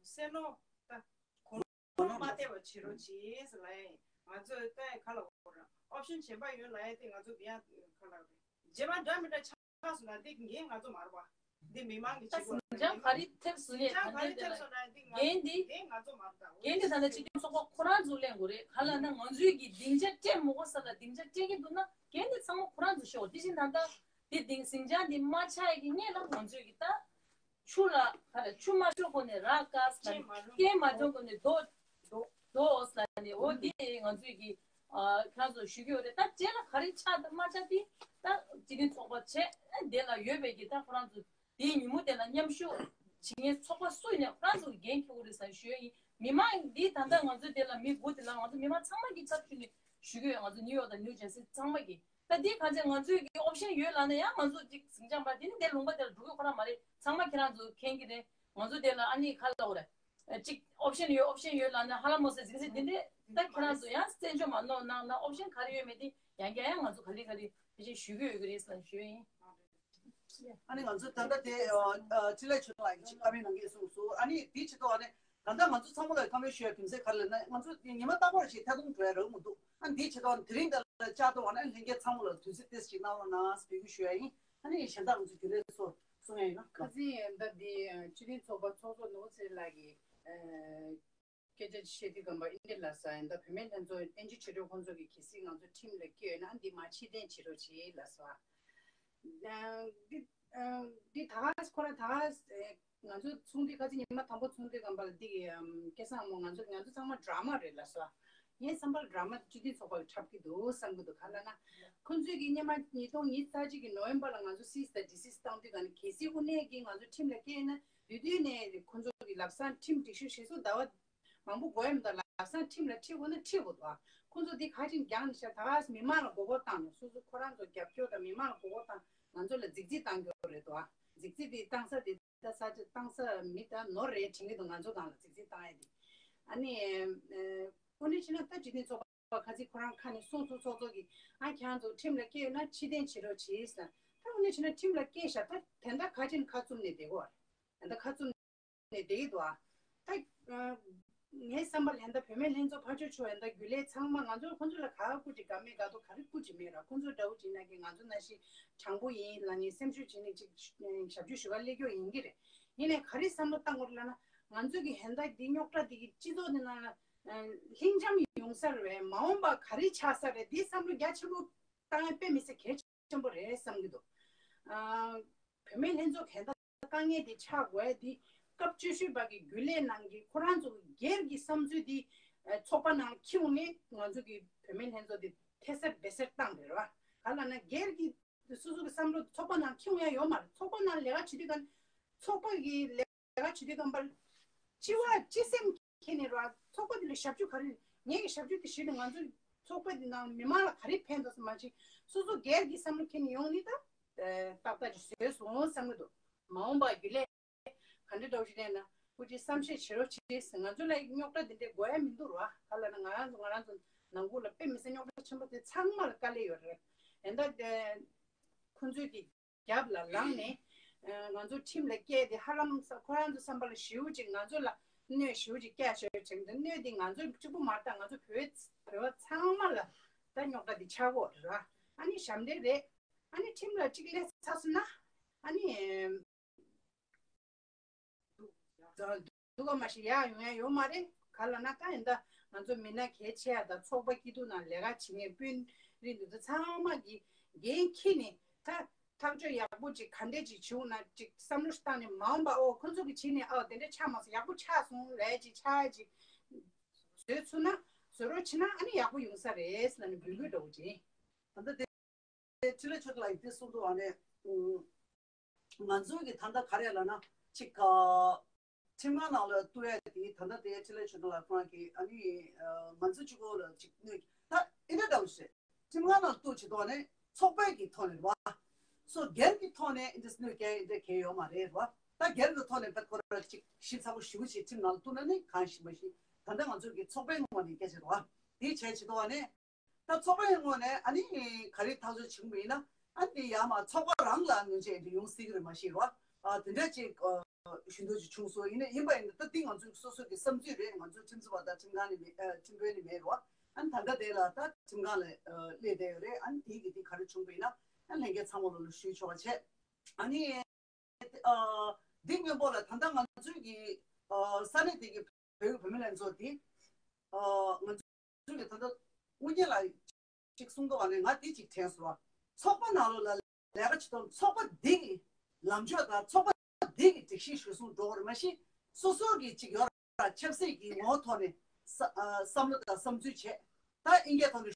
གསལ་ནོ་ད། གོ་ནོར་མ་ཐེབས་པ་བྱེད་རོགས་གྱིས་ལབ་ཡིན། ང་ཚོས་ལྟ་ཡ་ག་ལ་འོ་ར། ཨོབ་ཤན་གཞན་པ་ཡོད་ལབ་ཡ་དེ་ང་ཚོ་གི་ཡ་ག་ལ་རེད། རྗེས་མ་འདྲ་མི་འདྲ་ཆགས་སོང་ན་དེ་འགན་ང་ཚོ་མ་རེད་པ། འདི་མི་མང་གི་ད་བྱེད་སྒོ་ཟིང་ཆ་ག་རེ་ཐེབས་སོང་ཡས། ཟིང་ཆ་ག་རེ་ཐེབས་སོང་ན་དེ་ང་འགན་འདི་འགན་ང་ཚོ་མ་རེད་ད། འགན་འདི་ད་ལྟ་སྤྱི་མཐུན་ཚོགས་པ་ཁོ་རང་ཚོ་ལེན་དགོས་རེད། ག་ལ་ན་ང་ཚོའི་གི་སྡིངས་ཆ་སྤྲད་མ་དགོས་ས་ལ་སྡིངས་ཆ་སྤྲད་ཀྱི་འདུག་ན་འགན་འདི་ཚང་མ་ཁོ་རང་ཚོ་ཤོག་དེ་བཞིན་ད་ལྟ་དེ་སྡིངས་ཟིང་ཆ་འདི་མ་ཆགས་ཡས་ཀྱི་སྔོན་ལ་ང་ཚོའི་གི་ད། ཆུ་ལ་ག་རེ་ཆུ་མ་ཤོར་གོང་ནས་ར་བཀག་ཟེར་ནས། རྐྱེན་མ་འགྲོ་གོང་ནས་རྡོ་རྡོ་རྡོ་ཟེར་ནས། འོ་འདི་ང་ཚོས་ཀྱི་ཁྱེད་རང་ཚོ་ཞུ་གི་ཡོད་རེད། ད་རྗེས་ལ་ག་རེ་ཆགས་དང་མ་ཆགས་དེ་ད་སྤྱི་མཐུན་ཚོགས་པ་བྱས་དེ་ལ་ཡོད་པའི་གི་ད་ཁོ་རང་ཚོ་དེའི་ཉིན་མོ་དེ་ལ་མཉམ་ཞུགས་བྱེད་མཁན་ཚོགས་པ་སུ་ཡིན་ནའང་ཁོ་རང་ཚོ་གི་འགན་འཁྱེར་དགོས་རེད་ཟེར་ཞུ་ཡ་ཡིན། མི་མང་འདི་ད་ལྟ་ང་ཚོ་དེ་ལ་མི་དགུ་དེ་ལ་ང་ཚོ་མི་མང་ཚང་མ་གི་ཚབ་ཞུས་ནས་ཞུ་གི་ཡོད། ང་ཚོ་ནིའུ་ཡོག་དང་ནིའུ་ཇར་སི་ཚང་མ་གི། ད་འདི་གང་ཚེ་ང་ཚོའི་གི་ཨོབ་ཤན་ཡོད་ལབ་ན་ཡང་ང་ཚོ་ཅིག་ཟིང་ཆ་མ་དེ་ནི་དེ་ལུང་པ་དེ་ལ་འགྲོ་གི་ཁོ་རང་མ་རེད། ཚང་མ་ཁྱེད་རང་ཚོ་མཁྱེན་གི་རེད། ང་ཚོ་དེ་ལ་ཨ་ནི་ག་ལ་འོ་རེད། ཅིག་ཨོབ་ཤན་ཡོད་ཨོབ་ཤན་ཡོད་ལབ་ན་ཧ་ལ་མོ་ཟེར་ཟིང་ཟིང་དེ་འདྲས། ད་ཁྱེད་རང་ཚོ་ཡང་བཙན་བྱོལ་མ་ནོར་གནང་ན་ཨོབ་ཤན་ག་རེ་ཡོད་མེད་དེ་ཡང་བསྐྱར་ཡང་ང་ཚོ་ག་ལེ་ག་ལེ་ཕལ་ཆེར་ཞུ་གི་ཡོད་གི་རེད་ཟེར་ཞུ་ཡིན། ཨ་ནི་ང་ཚོ་ད་ལྟ་དེ་འཕྲིན་ལས་ཆོས་ལགས་ཀྱིས་ཅིག་བཀའ་མོལ་གནང་གི་གསུངས་སོང་། ཨ་ནི་དེའི་ཆེད་དུ་ཨ་ནི། ད་ལྟ་ང་ཚོ་ཚང་མ་ལ་བཀའ་མོལ་ཞུ་ཡ་དོན་ཚན་ག་རེ་ལབ་ན་ང་ཚོ་ཉི་མ་རྟག་པར་ཞིག་ཐད་གཏོང་འགྲོ་ཡ་རག་མི་འདུག་ཨ་འདིའི་ཆེད་དུ་དེ་རིང་འདི་ལ་བཅར་དུ་བ་ན་ལྷན་རྒྱས་ཚང་མ་ལ་དུས་ཚོད་ཏོག་ཙམ་ཞིག་གནང་རོགས་གནང་ཟེར་འབོད་སྐུལ་ཞུ་ཡ་ཡིན། ཨ་ནི་གཞན་དག་ང་ཚོ་རྒྱུན་ལས་སོགས་གསུང་ཡ་ཡིན་ན། ཁ་སང་ད་འདི་སྤྱི་མཐུན་ཚོགས་པ་ཚོགས་གཙོ་ནོར་བུ་ཚེ་རིང་ལགས་ཀྱིས་སྐད་ཆ་བཤད་དུས་སྒང་པ་ཨིན་དེ་ལ་ས་ཡིན། ད་བུད་མེད་ལྷན་ཚོགས་ཨེན་ཇི་ཆོས་གྲོགས་ཁོང་ཚོ་གིས་གལ་སྲིད་ང་ཚོ་ཁྲིམས་ལ་བཀལ་ཡོད་ན་འདི་མ་ཕྱིར་འཐེན་བྱེད་རོགས་བྱེད་ལ་ས། འདི་འདི་ད་ཁོ་ར་ད་ང་ཚོ་ཚོགས་འདུ་ཁ་ཅིག་ཉི་མ་དང་པོ་ཚོགས་འདུའི་སྒང་པ་ལ་འདི་གི་སྐལ་བཟང་མོ་ང་ཚོ་ང་ཚོ་ཚང་མ་ཌ་ར་མ་རེད་ལབ་སོང་། ངའི་བསམ་པར་ཌ་ར་མ་སྤྱི་འཐུས་ཚོགས་པ་ལ་འཁྲབ་ཀྱི་འདུག་བསམ་གྱི་འདུག་ག་ལབ་ན། ཁོང་ཚོས་ཀྱི་སྔོན་མ་ཉིས་སྟོང་ཉི་ཤུ་རྩ་གཅིག་གི་ནོ་ཝེམ་བར་ལ་ང་ཚོ་སིས་དང་ཌི་སིས་བཏང་དུས་ག་ནས་གལ་སྲིད་དངོས་གནས་ཀྱི་ང་ཚོ་ཁྲིམས་ལ་བཀལ་ན་དེ་དུས་ནས་ཁོང་ཚོ་གི་ལམ་སང་ཁྲིམས་སྒྲིག་གཞི་གཞི་བཟོ་ཟླ་བ་མང་པོ་འགོར་ཡ་མི་འདུག་ལ། ལམ་སང་ཁྲིམས་ལ་ཁྲིད་དགོས་ན་ཁྲིད་དགོས་འདུག་ཁོང་ཚོ་འདི་ག་ཅིག་རྒྱག་ནས་ཤག་ད་ག་མི་མང་ལ་མགོ་སྐོར་བཏང་ནས་སོ་སོ་ཁོ་རང་ཚོ་རྒྱབ་སྐྱོར་དང་མི་མང་ལ་མགོ་སྐོར་བཏང་ང་ཚོ་ལ་རྫིག་རྫིག་བཏང་གི་རེད་འདུག་རྫིག་རྫིག་འདི་བཏང་ས་འདི་ད་ས་ཆ་བཏང་ས་མི་ད་ནོར་རེད་དྲན་གི་འདུག་ང་ཚོ་སྒང་ལ་རྫིག་རྫིག་བཏང་ཡ་འདི། ཨ་ནི་ཨ་དངོས་གནས་བྱས་ན་ད་འཇིག་རྟེན་ཚོགས་པ་ཁ་ཚིག་ཁོ་རང་ཁ་ནས་གསུངས་སོང་ཚོགས་གཙོ་གིས་ཨ་ཁྱེད་རང་ཚོ་ཁྲིམས་ལ་སྐྱེལ་ཡོད་ན་ཕྱིར་འཐེན་བྱེད་རོགས་གྱིས་ཟེར། ད་དངོས་གནས་བྱས་ན་ཁྲིམས་ལ་སྐྱེལ་ཤག་ད་དེ་འདྲ་ག་ཅིག་ཁ་བཙུམ་ནས་བསྡད་དགོས་རེད། ད་ཁ་བཙུམ་ནས་བསྡད་ཀྱི་འདུག་ཨ། ད་ཨ་ངའི་བསམ་པ་ལ་ད་བུད་མེད་ལྷན་ཚོགས་ཕར་ཕྱོགས་ཕྱོགས་ཡང་ད་རྒྱུན་ལས་ཚང་མ་ང་ཚོ་ཁོང་ཚོ་ལ་ག་སྐུ་མཁྱེན་དགའ་མེད་དགའ་དོ་ག་རེ་སྐུ་མཁྱེན་མེད་ར། ཁོང་ཚོ་འདྲ་བོ་ཅིག་ན་གི་ང་ཚོ་ན་ཞིག་དྲང་པོ་ཡིན་ལ་ནི་སེམས་ཤུགས་བྱེད་ནི་ཅིག་ཞབས་ཞུ་ཞུ་ག་སླེབས་ཀྱོག་ཡིན་གྱི་རེད། ཡིན་ནའི་ག་རེ་བསམ་བློ་བཏང་དགོས་རེད་ལབ་ན་ང་ཚོ་གི་ཧན་ད་འདི་རྙོག་དྲ་འདི་གི་སྤྱི་ཚོགས་འདི་ནང་ལ་ལྷིང་འཇམ་ཡོང་ས་རེད། མ་འོངས་པ་ག་རེ་ཆགས་ས་རེད་འདི་བསམ་བློ་རྒྱ་ཆེན་པོ་བཏང་ཡ་དཔེ་མི་སྲིད་གལ་ཆེན་པོ་རེད་བསམ་གྱི་འདུག་ཨ། བུད་མེད་ལྷན་ཚོགས་གལ་ད་དཀའ་ངལ་དེ་ཆགས་དགོས་དེ་སྐབས་བཅུ་བཞི་པ་གི་རྒྱུན་ལས་ནང་གི་ཁོ་རང་ཚོ་སྒེར་གྱི་བསམ་ཚུལ་དེ་ཚོགས་པ་ནང་ཁྱེར་ནས་ང་ཚོ་གི་བུད་མེད་ལྷན་ཚོགས་དེ་ཐད་སར་སྦས་གསལ་བཏང་རེད་བ། ག་ལ་ན་སྒེར་གྱི་སོ་སོ་གི་བསམ་བློ་ཚོགས་པ་ནང་ཁྱེར་ཡ་ཡོད་མ་རེད། ཚོགས་པ་ནང་ལས་ཀ་བྱེད་དུས་ག་ཚོགས་པ་གི་ལས་ལས་ཀ་བྱེད་དུས་ཙམ་པར་སྤྱི་བ་སྤྱི་སེམས་ཁྱེར་ནས་ར་ཚོགས་པ་འདི་ལ་ཞབས་ཞུ་ག་རེ་ངེད་ཀྱི་ཞབས་ཞུ་དེ་ཞུས་ནས་ང་ཚོའི་ཚོགས་པ་འདི་ནང་མི་མང་ལ་ག་རེ་ཕན་ཐོགས་སུ་མ་ཅིག་སོ་སོ་སྒེར་གྱི་བསམ་བློ་ཁྱེར་ནས་ཡོང་ནི་ད་ཏག་ཏག་ཅིག་བཟོས་སོང་བསམ་གྱི་འདུག་མ་འོངས་པ་རྒྱུན་ལས་ག་འདྲ་འདྲ་བོ་ཞིག་གནས་ན་སྐུ་མཁྱེན་བསམ་ཤེས་བྱེད་རོགས་བྱེད་ཟེར། ང་ཚོ་ལ་རྙོག་དྲ་འདི་འདྲའི་དགོས་ཡ་མི་འདུག་ར། ག་ལ་ན་ང་རང་ཚོ་ང་རང་ཚོ་ནང་ཁུལ་ལ་དཔེ་མི་སྲིད་རྙོག་དྲ་ཆེན་པོ་དེ་ཚང་མ་ལ་དཀའ་ལས་ཡོད་རེད། ཡིན་ད་ཁོང་ཚོས་ཀྱི་རྒྱབ་ལ་ལངས་ནས་ང་ཚོ་ཁྲིམས་ལ་སྐྱེལ་ཏེ་ཧ་ལམ་ས་ཁོ་རང་ཚོ་བསམ་པ་ལ་ཞེ་པོ་ཅིག་ང་ཚོ་ལ་གནོད་ཞེ་པོ་ཅིག་བསྐྱལ་ཤོར་བྱས་འདི་གནོད་འདི་ང་ཚོ་གཅིག་པུ་མ་རེད། ད་ང་ཚོ་བོད་བོད་པ་ཚང་མ་ལ་ད་རྙོག་དྲ་འདི་ཆགས་ཀྱི་ཡོད་རེད་ར། ཨ་ནི་ཞབས་འདྲེན་རེད། ཨ་ནི་ཁྲིམས་ལ་གཅིག་སླེབས་ཚར་སོང་ན་ཨ་ནི། སྡུག་ག་མ་ཞིག་ཡག་ཡོང་ཡ་ཡོད་མ་རེད། ག་ལ་ན་ད་ཡིན་ད་ང་ཚོ་མི་སྣ་གལ་ཆེ་ཡ་དང་ཚོགས་པ་སྐྱིད་སྡུག་ནང་ལས་ཀ་བྱེད་མཁན་དཔོན་རིགས་འདི་ཚོ་ཚང་མ་གི་འགན་འཁྱེར་ནས་ད་ཐག་གཅོད་ཡག་པོ་ཅིག་ག་འདྲས་ཅིག་བྱུང་ན་ཅིག་བསམ་བློ་བཏང་ནས་མ་འོངས་པ་ཨོ་ཁོ་ཚོ་གི་བྱས་ནས་ཨོ་དེ་འདྲས་ཆགས་མ་སོང་ཡག་པོ་ཆགས་སོང་ལས་ཅིག་ཆགས་ཡ་ཅིག་བཟོས་ཚུགས་ན་བཟོ་རོགས་བྱེད་ན་ཨ་ནི་ཡག་པོ་ཡོང་ས་རེད་ཟེར་ནས་འབོད་སྐུལ་འདྲ་བོ་ཅིག་ད་ལྟ་དེ་འཕྲིན་ལས་ཆོས་སྒྲོན་ལགས་ཀྱིས་དེ་གསུངས་འདུག་ཨ་ནི། ང་ཚོའི་གི་ད་ལྟ་ག་རེ་ལབ་ན་ཅིག་ཁྲིམས་ཁང་ནང་ལ་གཏུག་ཡ་དེ་ད་ལྟ་དེ་འཕྲིན་ལས་ཆོས་སྒྲོན་ལགས་ཁོ་རང་གིས་ཨ་ནི་ང་ཚོ་གཅིག་པོ་ལ་ཅིག་གནོད་ད་ཨེ་འདྲ་འདྲ་བོ་ཞིག་རེད། ཁྲིམས་ཁང་ནང་གཏུག་བྱེད་དོགས་ནས་ཚོགས་པའི་གི་ཐོག་ནས་རེད་བ། སོ་སྒེར་གི་ཐོག་ནས་ཨེ་འདྲ་གནོད་སྐྱེལ་ཨེ་འདྲ་གལ་ཡོད་མ་རེད་རེད་བ། ད་སྒེར་གི་ཐོག་ནས་བེད་ཁོ་ར་ཅིག་ཞིབ་ཚགས་པོ་ཞུ་བྱེད་ཁྲིམས་ནང་ལ་གཏུག་ན་ནི་གང་ཞིག་མ་ཞིག་ད་ལྟ་ང་ཚོ་གི་ཚོགས་པའི་ངོས་ནས་སྐད་ཆ་རེད་བ། དེ་བྱས་བྱེད་དོགས་ནས། ད་ཚོགས་པའི་ངོས་ནས་ཨ་ནི་ག་རེ་ཐག་གཅོད་བྱུང་བ་ཡིན་ན་ཨ་ནི་དེ་ཡང་མ་ཚོགས་པ་རང་ལ་གནོད་འཚེ་དེ་ཡོང་སྲིད་ཀྱི་རེད་མ་ཤེས་རོ། ཨ་དེ་འདྲ་ཅིག་ཨ་ཞུ་འདོད་ཅིག་བྱུང་སོང་། ཡིན་ན་ཡིན་པ་ཡིན་ན་ད་འདི་ང་ཚོའི་སོ་སོ་གི་བསམ་ཚུལ་རེད། ང་ཚོའི་ཁྲིམས་བཟོ་བ་དང་ཁྲིམས་ཁང་ནས་མེད་ཨ་ཁྲིམས་དཔོན་ནས་མེད་རོ། ཨ་ནི་ད་ལྟ་དེ་ལ་ད་ཁྲིམས་ཁང་ལ་ཨ་སླེབས་བསྡད་ཡོད་རེད། ཨ་ནི་དེ་གི་དེ་ག་རེ་བྱུང་བ་ཡིན་ན་ཨ་ལྷན་རྒྱས་ཚང་མ་ལོ་ལ་ཞུས་ཆོག་པ་བྱས། ཨ་ནི། འདི་སྔོན་པོ་ལ་ད་ལྟ་ང་ཚོའི་གི་ས་གནས་དེ་གི་བོད་ཀྱི་བུད་མེད་ལྷན་ཚོགས་དེ་ང་ཚོའི་གི་ད་ལྟ་དངོས་གནས་ལ་ཅིག་གསུང་མདོག་ནས་ང་དེ་ཅིག་དྲན་སོང་། ཚོགས་པ་ནང་ལོགས་ལ་ལས་ཀ་བྱེད་སྟངས་ཚོགས་པ་འདི་གི་ལམ་ཕྱོགས་དང་ཚོགས་པ་འདི་གི་སྒྲིག་གཞི་གཞིར་བཟུང་འགྲོ་བར་མ་གཞི་སོ་སོ་གི་ཅིག་ཡོད་ར་ཆབ་སྲིད་ཀྱི་ངོ་བོ་ཐོག་ནས་བསམ་བློ་དང་བསམ་ཚུལ་བྱས། ད་ཨིན་སྐད་ཐོག་ནས་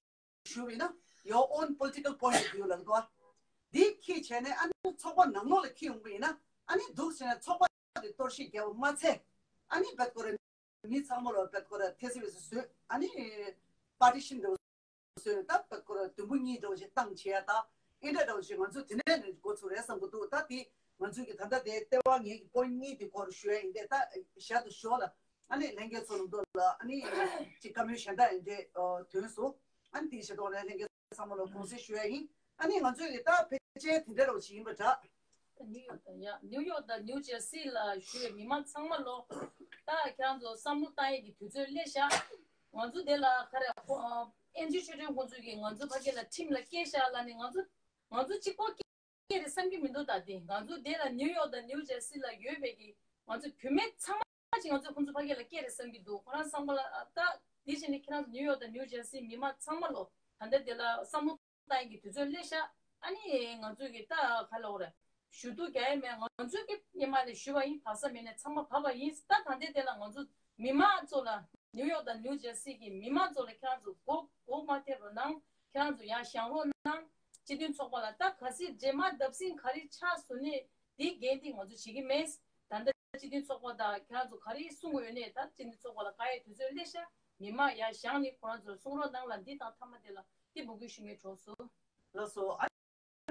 ཞུ་བ་ཡིན་ན། Your own political point of view ལབ་འདུག་འདི་ཁྱེད་བྱས་ནས་ཨ་ནི་ཚོགས་པ་ནང་ལོགས་ལ་ཁྱེད་ཡོང་པ་ཡིན་ན་ཨ་ནི་འདུག་བྱས་ནས་ཚོགས་པ་དེ་གཏོར་བཤིག་བརྒྱབ་པ་མ་ཚད་ཨ་ནི་བེད་ཀོ་ར་མི་ཚང་མ་ལ་བེད་ཀོ་ར་ཐེ་སི་བེ་སི་བཟོས། ཨ་ནི་partition འདྲ་བོ་བཟོས་ད་བེད་ཀོ་ར་དུམ་བུ་གཉིས་འདྲ་བོ་ཞིག་བཏང་བྱས་ད་ཨེ་འདྲ་འདྲ་བོ་ཞིག་ང་ཚོ་དེ་ནས་ནས་འགོ་ཚུགས་རེད་བསམ་གི་འདུག་ད་དེ་ང་ཚོའི་གི་ད་ལྟ་དེ་ལྟེ་བ་ངེད་ཀྱི་པོ་ཡིན་གཉིས་དེ་སྐོར་ཞུ་ཡ་ཡིན་ཏེ་ད་ཞར་དུ་ཞོག་ལ་ཨ་ནི་ལྷན་རྒྱས་ཚོ་ལ་མདོ་ལ་ཨ་ནི་ཅིག་བཀའ་མོལ་གཞན་དག་ཡིན་ཏེ་ཐོན་སོང་། ཨ་ནི་དེའི་ཆེད་དུ་ནས་ལྷན་རྒྱས་ཚང་མ་ལ་དགོངས་སེལ་ཞུ་ཡ་ཡིན། ཨ་ནི་ང་ཚོས་ཀྱི་ད་ཕལ་ཆེར་དེ་འདྲ་རོ་ཞིག་ཡིན་པ་འདྲ། ད་ནིའུ་ཡོག་དང་ཡ་ནིའུ་ཡོག་དང་ནིའུ་ཇར་སི་ལ་བཞུགས་པའི་མི་མང་ཚང་མ་ལོ། ད་ཁྱེད་རང་ཚོ་བསམ་བློ་བཏང་ཡས་ཀྱི་དུས་ཚོད་སླེབས་ཤག་ང་ཚོ་དེ་ལ་ག་རེ་ཨེན་ཇི་ཆོས་སྒྲོན་ཁོང་ཚོས་ཀྱི་ང་ཚོ་ཕ་གི་ལ་ཁྲིམས་ལ་སྐྱེལ་ཤག་ལ་ནི་ང་ཚོ་ང་ཚོ་གཅིག་པོ་སྐྱེལ་རེད་བསམ་གྱི་མི་འདུག་ད་དེ་ང་ཚོ་དེ་ལ་ནིའུ་ཡོག་དང་ནིའུ་ཇར་སི་ལ་ཡོད་པའི་གི་ང་ཚོ་བུད་མེད་ཚང་མ་ཅིག་ང་ཚོ་ཁོང་ཚོ་ཕ་གི་ལ་སྐྱེལ་རེད་བསམ་གྱི་འདུག་ཁོ་རང་བསམ་པ་ལ་ད་དེ་བཞིན་ནི་ཁྱེད་རང་ཚོ་ནིའུ་ཡོག་དང་ནིའུ་ཇར་སི་མི་མང་ཚང་མ་ལོ་ད་ལྟ་དེ་ལ་བསམ་བློ་བཏང་ཡས་ཀྱི་དུས་ཚོད་སླེབས་ཤག་ཨ་ནི་ང་ཚོས་ཀྱི་ད་ག་ལ་འོ་རེད། ཞུ་གཏུག་རྒྱག་ཡས་མེད། ང་ཚོས་ཀྱི་སྔོན་མ་ནས་ཞུ་བ་ཡིན། བབས་ས་མེད་ནས་ཚང་མ་བབས་པ་ཡིན། ད་ད་ལྟའི་དེ་ལ་ང་ཚོ་མི་མང་ཚོ་ལ་ནིའུ་ཡོག་དང་ནིའུ་ཇར་སི་གི་མི་མང་ཚོ་ལ་ཁྱེད་རང་ཚོ་སྒོ་སྒོ་མ་ཐེབས་རོགས་གནང་། ཁྱེད་རང་ཚོ་ཡར་བཞེངས་རོགས་གནང་། སྤྱི་མཐུན་ཚོགས་པ་ལ་ད་གལ་སྲིད་རྗེས་མ་བརྡབ་གསིག་ག་རེ་ཆགས་སོང་ནས་དེའི་འགན་དེ་ང་ཚོ་བྱེད་ཀྱི་མེད། ད་ལྟ་སྤྱི་མཐུན་ཚོགས་པ་དང་ཁྱེད་རང་ཚོ་ག་རེ་གསུང་གི་ཡོད་ནས་ད་སྤྱི་མཐུན་ཚོགས་པ་ལ་བཀའ་ཡའི་དུས་ཚོད་སླེབས་ཤག་མི་མང་ཡར་བཞེངས་ནས་ཁོ་རང་ཚོར་གསུང་རོགས་གནང་ལ། འདི་དང་མཐའ་མ་དེ་ལ་འདི་འབོད་སྐུལ་ཞུ་མཁན་གྲོགས་ཚོ། ལགས་སོ། ཨ་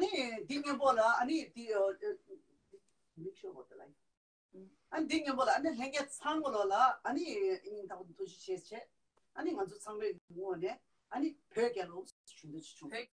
ནི་འདི་སྔོན་པོ་ལ་ཨ་ནི་འདི་ཨ་ཨ་make sure about the line. ཨ་ནི་འདི་སྔོན་པོ་ལ་ཨ་ནི་ལྷན་རྒྱས་ཚང་མ་ལོ་ལ་ཨ་ནི་སྙིང་ཐག་པ་ནས་ཐུགས་རྗེ་ཆེ་ཞུ། ཨ་ནི་ང་ཚོ་ཚང་མའི་ངོས་ནས་ཨ་ནི་བོད་རྒྱལ་ལོ་ཞུ་འདོད་ཅིག་བྱུང་། བོད་